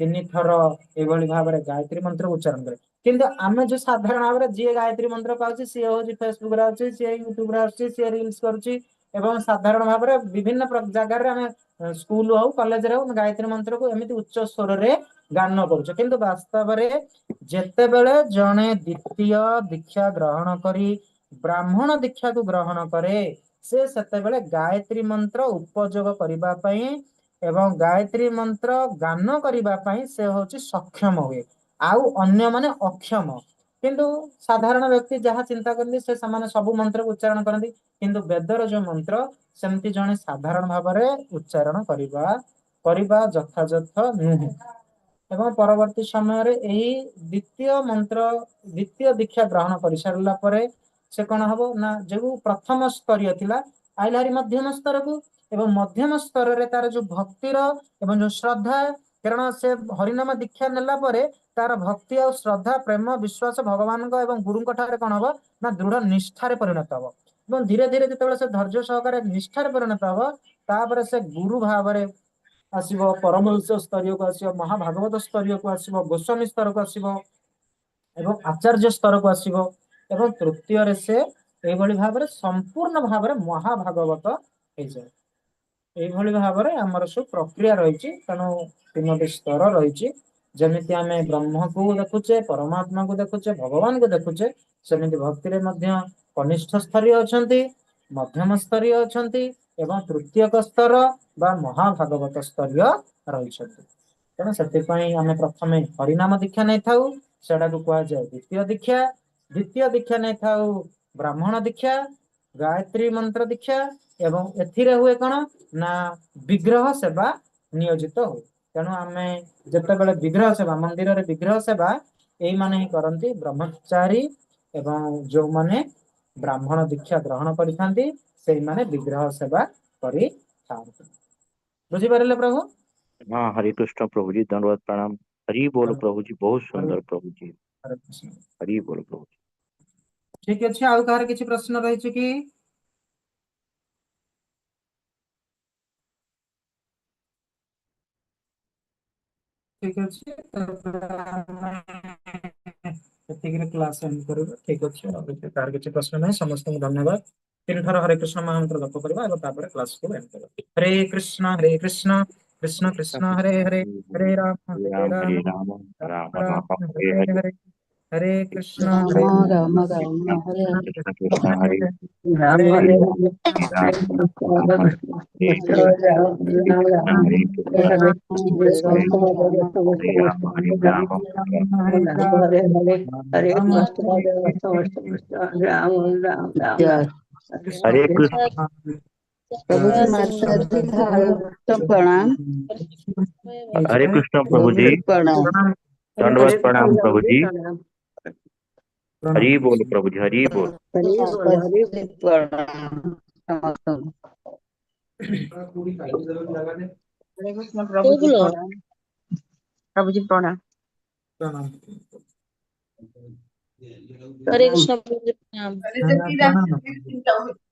3 ଥର ଏଇଭଳି ଭାବରେ ଗାୟତ୍ରୀ ମନ୍ତ୍ରକୁ ଉଚ୍ଚାରଣ କରିବେ। କିନ୍ତୁ ଆମେ ଯୋଉ ସାଧାରଣ ଭାବରେ ଯିଏ ଗାୟତ୍ରୀ ମନ୍ତ୍ର ପାଉଛି, ସିଏ ହଉଛି ଫେସବୁକ ରେ ଆସୁଛି, ସିଏ ୟୁଟ୍ୟୁବ ରେ ଆସୁଛି, ସିଏ ରିଲସ କରୁଛି ଏବଂ ସାଧାରଣ ଭାବରେ ବିଭିନ୍ନ ଜାଗାରେ ଆମେ ସ୍କୁଲ ହଉ, କଲେଜରେ ହଉ, ଗାୟତ୍ରୀ ମନ୍ତ୍ରକୁ ଏମିତି ଉଚ୍ଚ ସ୍ୱରରେ ଗାନ କରୁଛେ। କିନ୍ତୁ ବାସ୍ତବରେ ଯେତେବେଳେ ଜଣେ ଦ୍ୱିତୀୟ ଦୀକ୍ଷା ଗ୍ରହଣ କରି ବ୍ରାହ୍ମଣ ଦୀକ୍ଷାକୁ ଗ୍ରହଣ କରେ, ସେ ସେତେବେଳେ ଗାୟତ୍ରୀ ମନ୍ତ୍ର ଉପଯୋଗ କରିବା ପାଇଁ ଏବଂ ଗାୟତ୍ରୀ ମନ୍ତ୍ର ଗାନ କରିବା ପାଇଁ ସେ ହଉଛି ସକ୍ଷମ ହୁଏ, ଆଉ ଅନ୍ୟମାନେ ଅକ୍ଷମ। କିନ୍ତୁ ସାଧାରଣ ବ୍ୟକ୍ତି ଯାହା ଚିନ୍ତା କରନ୍ତି, ସେ ସେମାନେ ସବୁ ମନ୍ତ୍ରକୁ ଉଚ୍ଚାରଣ କରନ୍ତି। କିନ୍ତୁ ବେଦର ଯୋଉ ମନ୍ତ୍ର, ସେମିତି ଜଣେ ସାଧାରଣ ଭାବରେ ଉଚ୍ଚାରଣ କରିବା କରିବା ଯଥାଯଥ ନୁହେଁ। ଏବଂ ପରବର୍ତ୍ତୀ ସମୟରେ ଏହି ଦ୍ୱିତୀୟ ମନ୍ତ୍ର, ଦ୍ୱିତୀୟ ଦୀକ୍ଷା ଗ୍ରହଣ କରିସାରିଲା ପରେ ସେ କଣ ହବ ନା ଯୋଉ ପ୍ରଥମ ସ୍ତରୀୟ ଥିଲା, ଆଇଲା ହାରି ମଧ୍ୟମ ସ୍ତରକୁ। ଏବଂ ମଧ୍ୟମ ସ୍ତରରେ ତାର ଯୋଉ ଭକ୍ତିର ଏବଂ ଯୋଉ ଶ୍ରଦ୍ଧା, କାରଣ ସେ ହରିନାମ ଦୀକ୍ଷା ନେଲା ପରେ ତାର ଭକ୍ତି ଆଉ ଶ୍ରଦ୍ଧା, ପ୍ରେମ, ବିଶ୍ୱାସ ଭଗବାନଙ୍କ ଏବଂ ଗୁରୁଙ୍କ ଠାରେ କଣ ହବ ନା ଦୃଢ ନିଷ୍ଠାରେ ପରିଣତ ହବ। ଏବଂ ଧୀରେ ଧୀରେ ଯେତେବେଳେ ସେ ଧୈର୍ଯ୍ୟ ସହକାରେ ନିଷ୍ଠାରେ ପରିଣତ ହବ, ତାପରେ ସେ ଗୁରୁ ଭାବରେ ଆସିବ, ପରମହଂସ ସ୍ତରୀୟକୁ ଆସିବ, ମହାଭାଗବତ ସ୍ତରୀୟକୁ ଆସିବ, ଗୋସ୍ୱାମୀ ସ୍ତରକୁ ଆସିବ ଏବଂ ଆଚାର୍ଯ୍ୟ ସ୍ତରକୁ ଆସିବ। ଏବଂ ତୃତୀୟରେ ସେ ଏଇଭଳି ଭାବରେ ସମ୍ପୂର୍ଣ୍ଣ ଭାବରେ ମହାଭାଗବତ ହେଇଯାଏ। ଏଇଭଳି ଭାବରେ ଆମର ସବୁ ପ୍ରକ୍ରିୟା ରହିଛି। ତେଣୁ ତିନୋଟି ସ୍ତର ରହିଛି। ଯେମିତି ଆମେ ବ୍ରହ୍ମକୁ ଦେଖୁଛେ, ପରମାତ୍ମାକୁ ଦେଖୁଛେ, ଭଗବାନଙ୍କୁ ଦେଖୁଛେ, ସେମିତି ଭକ୍ତିରେ ମଧ୍ୟ କନିଷ୍ଠ ସ୍ତରୀୟ ଅଛନ୍ତି, ମଧ୍ୟମ ସ୍ତରୀୟ ଅଛନ୍ତି ଏବଂ ତୃତୀୟକ ସ୍ତର ବା ମହାଭାଗବତ ସ୍ତରୀୟ ରହିଛନ୍ତି। ତେଣୁ ସେଥିପାଇଁ ଆମେ ପ୍ରଥମେ ହରିନାମ ଦୀକ୍ଷା ନେଇଥାଉ, ସେଟାକୁ କୁହାଯାଏ ଦ୍ୱିତୀୟ ଦୀକ୍ଷା। ଦ୍ୱିତୀୟ ଦୀକ୍ଷା ନେଇଥାଉ ବ୍ରାହ୍ମଣ ଦୀକ୍ଷା, ଗାୟତ୍ରୀ ମନ୍ତ୍ର ଦୀକ୍ଷା। ଏବଂ ଏଥିରେ ହୁଏ କଣ ନା ବିଗ୍ରହ ସେବା ନିୟୋଜିତ ହୁଏ। ତେଣୁ ଆମେ ଯେତେବେଳେ ବିଗ୍ରହ ସେବା, ମନ୍ଦିରରେ ବିଗ୍ରହ ସେବା ଏଇମାନେ ହିଁ କରନ୍ତି, ବ୍ରହ୍ମଚାରୀ ଏବଂ ଯୋଉମାନେ ବ୍ରାହ୍ମଣ ଦୀକ୍ଷା ଗ୍ରହଣ କରିଥାନ୍ତି, ସେଇମାନେ ବିଗ୍ରହ ସେବା କରିଥାନ୍ତି। ବୁଝିପାରିଲେ ପ୍ରଭୁ? ହଁ, ହରେ କୃଷ୍ଣ ପ୍ରଭୁଜୀ, ଧନ୍ୟବାଦ, ପ୍ରଣାମ, ହରି ବୋଲ ପ୍ରଭୁଜୀ, ବହୁତ ହରେ ସୁନ୍ଦର ପ୍ରଭୁଜୀ। ହରେ କୃଷ୍ଣ। ହରି ବୋଲ ପ୍ରଭୁଜୀ। ଠିକ ଅଛି, ଆଉ କାହାର କିଛି ପ୍ରଶ୍ନ ରହିଛି କି? ଠିକ ଅଛି, ତାପରେ ଆମେ ଏତିକିରେ କ୍ଲାସ ଏଣ୍ଡ କରିବା। ଠିକ ଅଛି, ଆଉ କାହାର କିଛି ପ୍ରଶ୍ନ ନାହିଁ। ସମସ୍ତଙ୍କୁ ଧନ୍ୟବାଦ। ତିନି ଥର ହରେ କୃଷ୍ଣ ମହାମନ୍ତ୍ର ଜପ କରିବା ଏବଂ ତାପରେ କ୍ଲାସକୁ ଏଣ୍ଡ କରିବା। ହରେ କୃଷ୍ଣ ହରେ କୃଷ୍ଣ କୃଷ୍ଣ କୃଷ୍ଣ କୃଷ୍ଣ ହରେ କୃଷ୍ଣ ହରେ, ହରେ ହରେ ହରେ, ରାମ ହରେ ହରେ ରାମ ରାମ ହରେ ରାମ ରାମ ରାମ ରାମ ରାମ ହରେ ହରେ ହରେ, ହରେ, ହରେ କୃଷ୍ଣ ରାମ ହରେ ରାମ ହରେ ରାମ ହରେ କୃଷ୍ଣ କୃଷ୍ଣ କୃଷ୍ଣ କୃଷ୍ଣ ହରେ ହରେ ହରେ, ରାମ ହରେ ହରେ ହରେ ହରେ ରାମ ରାମ କୃଷ୍ଣ ହରେ କୃଷ୍ଣ ରାମ କୃଷ୍ଣ ରାମ ହରେ ହରେ କୃଷ୍ଣ ହରେ, ହରେ ହରେ ରାମ ରାମ ହରେ ରାମ ହରେ ରାମ ହରେ ରାମ ହରେ ହରେ, ହରେ ରାମ କୃଷ୍ଣ ହରେ କୃଷ୍ଣ କୃଷ୍ଣ କୃଷ୍ଣ ରାମ ରାମ ରାମ ଜୟ ରାମ ହରେ କୃଷ୍ଣ ହରେ ହରେ। କୃଷ୍ଣ। ପ୍ରଭୁଜୀ, ମାତାଜୀ, ହରେ କୃଷ୍ଣ, ପ୍ରଣାମ। ହରେ କୃଷ୍ଣ ପ୍ରଭୁଜୀ। ପ୍ରଭୁଜୀ ପ୍ରଣାମ। ପ୍ରଣାମ। ଧନ୍ୟବାଦ, ହରେ ପ୍ରଣାମ କୃଷ୍ଣ ପ୍ରଭୁଜୀ। ପ୍ରଣାମ। ହରି ପ୍ରଣାମ। ବୋଲ ପ୍ରଭୁଜୀ, ହରି ବୋଲ। ହରି ବୋଲ ହରି। ମାତାଜୀ ପ୍ରଣାମ ସମସ୍ତଙ୍କୁ। ହରେ କୃଷ୍ଣ ପ୍ରଭୁଜୀ ପ୍ରଣାମ, ପ୍ରଭୁଜୀ ପ୍ରଣାମ। ପ୍ରଣାମ। ହରେ ପ୍ରଣାମ। କୃଷ୍ଣ ପ୍ରଭୁଜୀ ପ୍ରଣାମ। ପ୍ରଣାମ।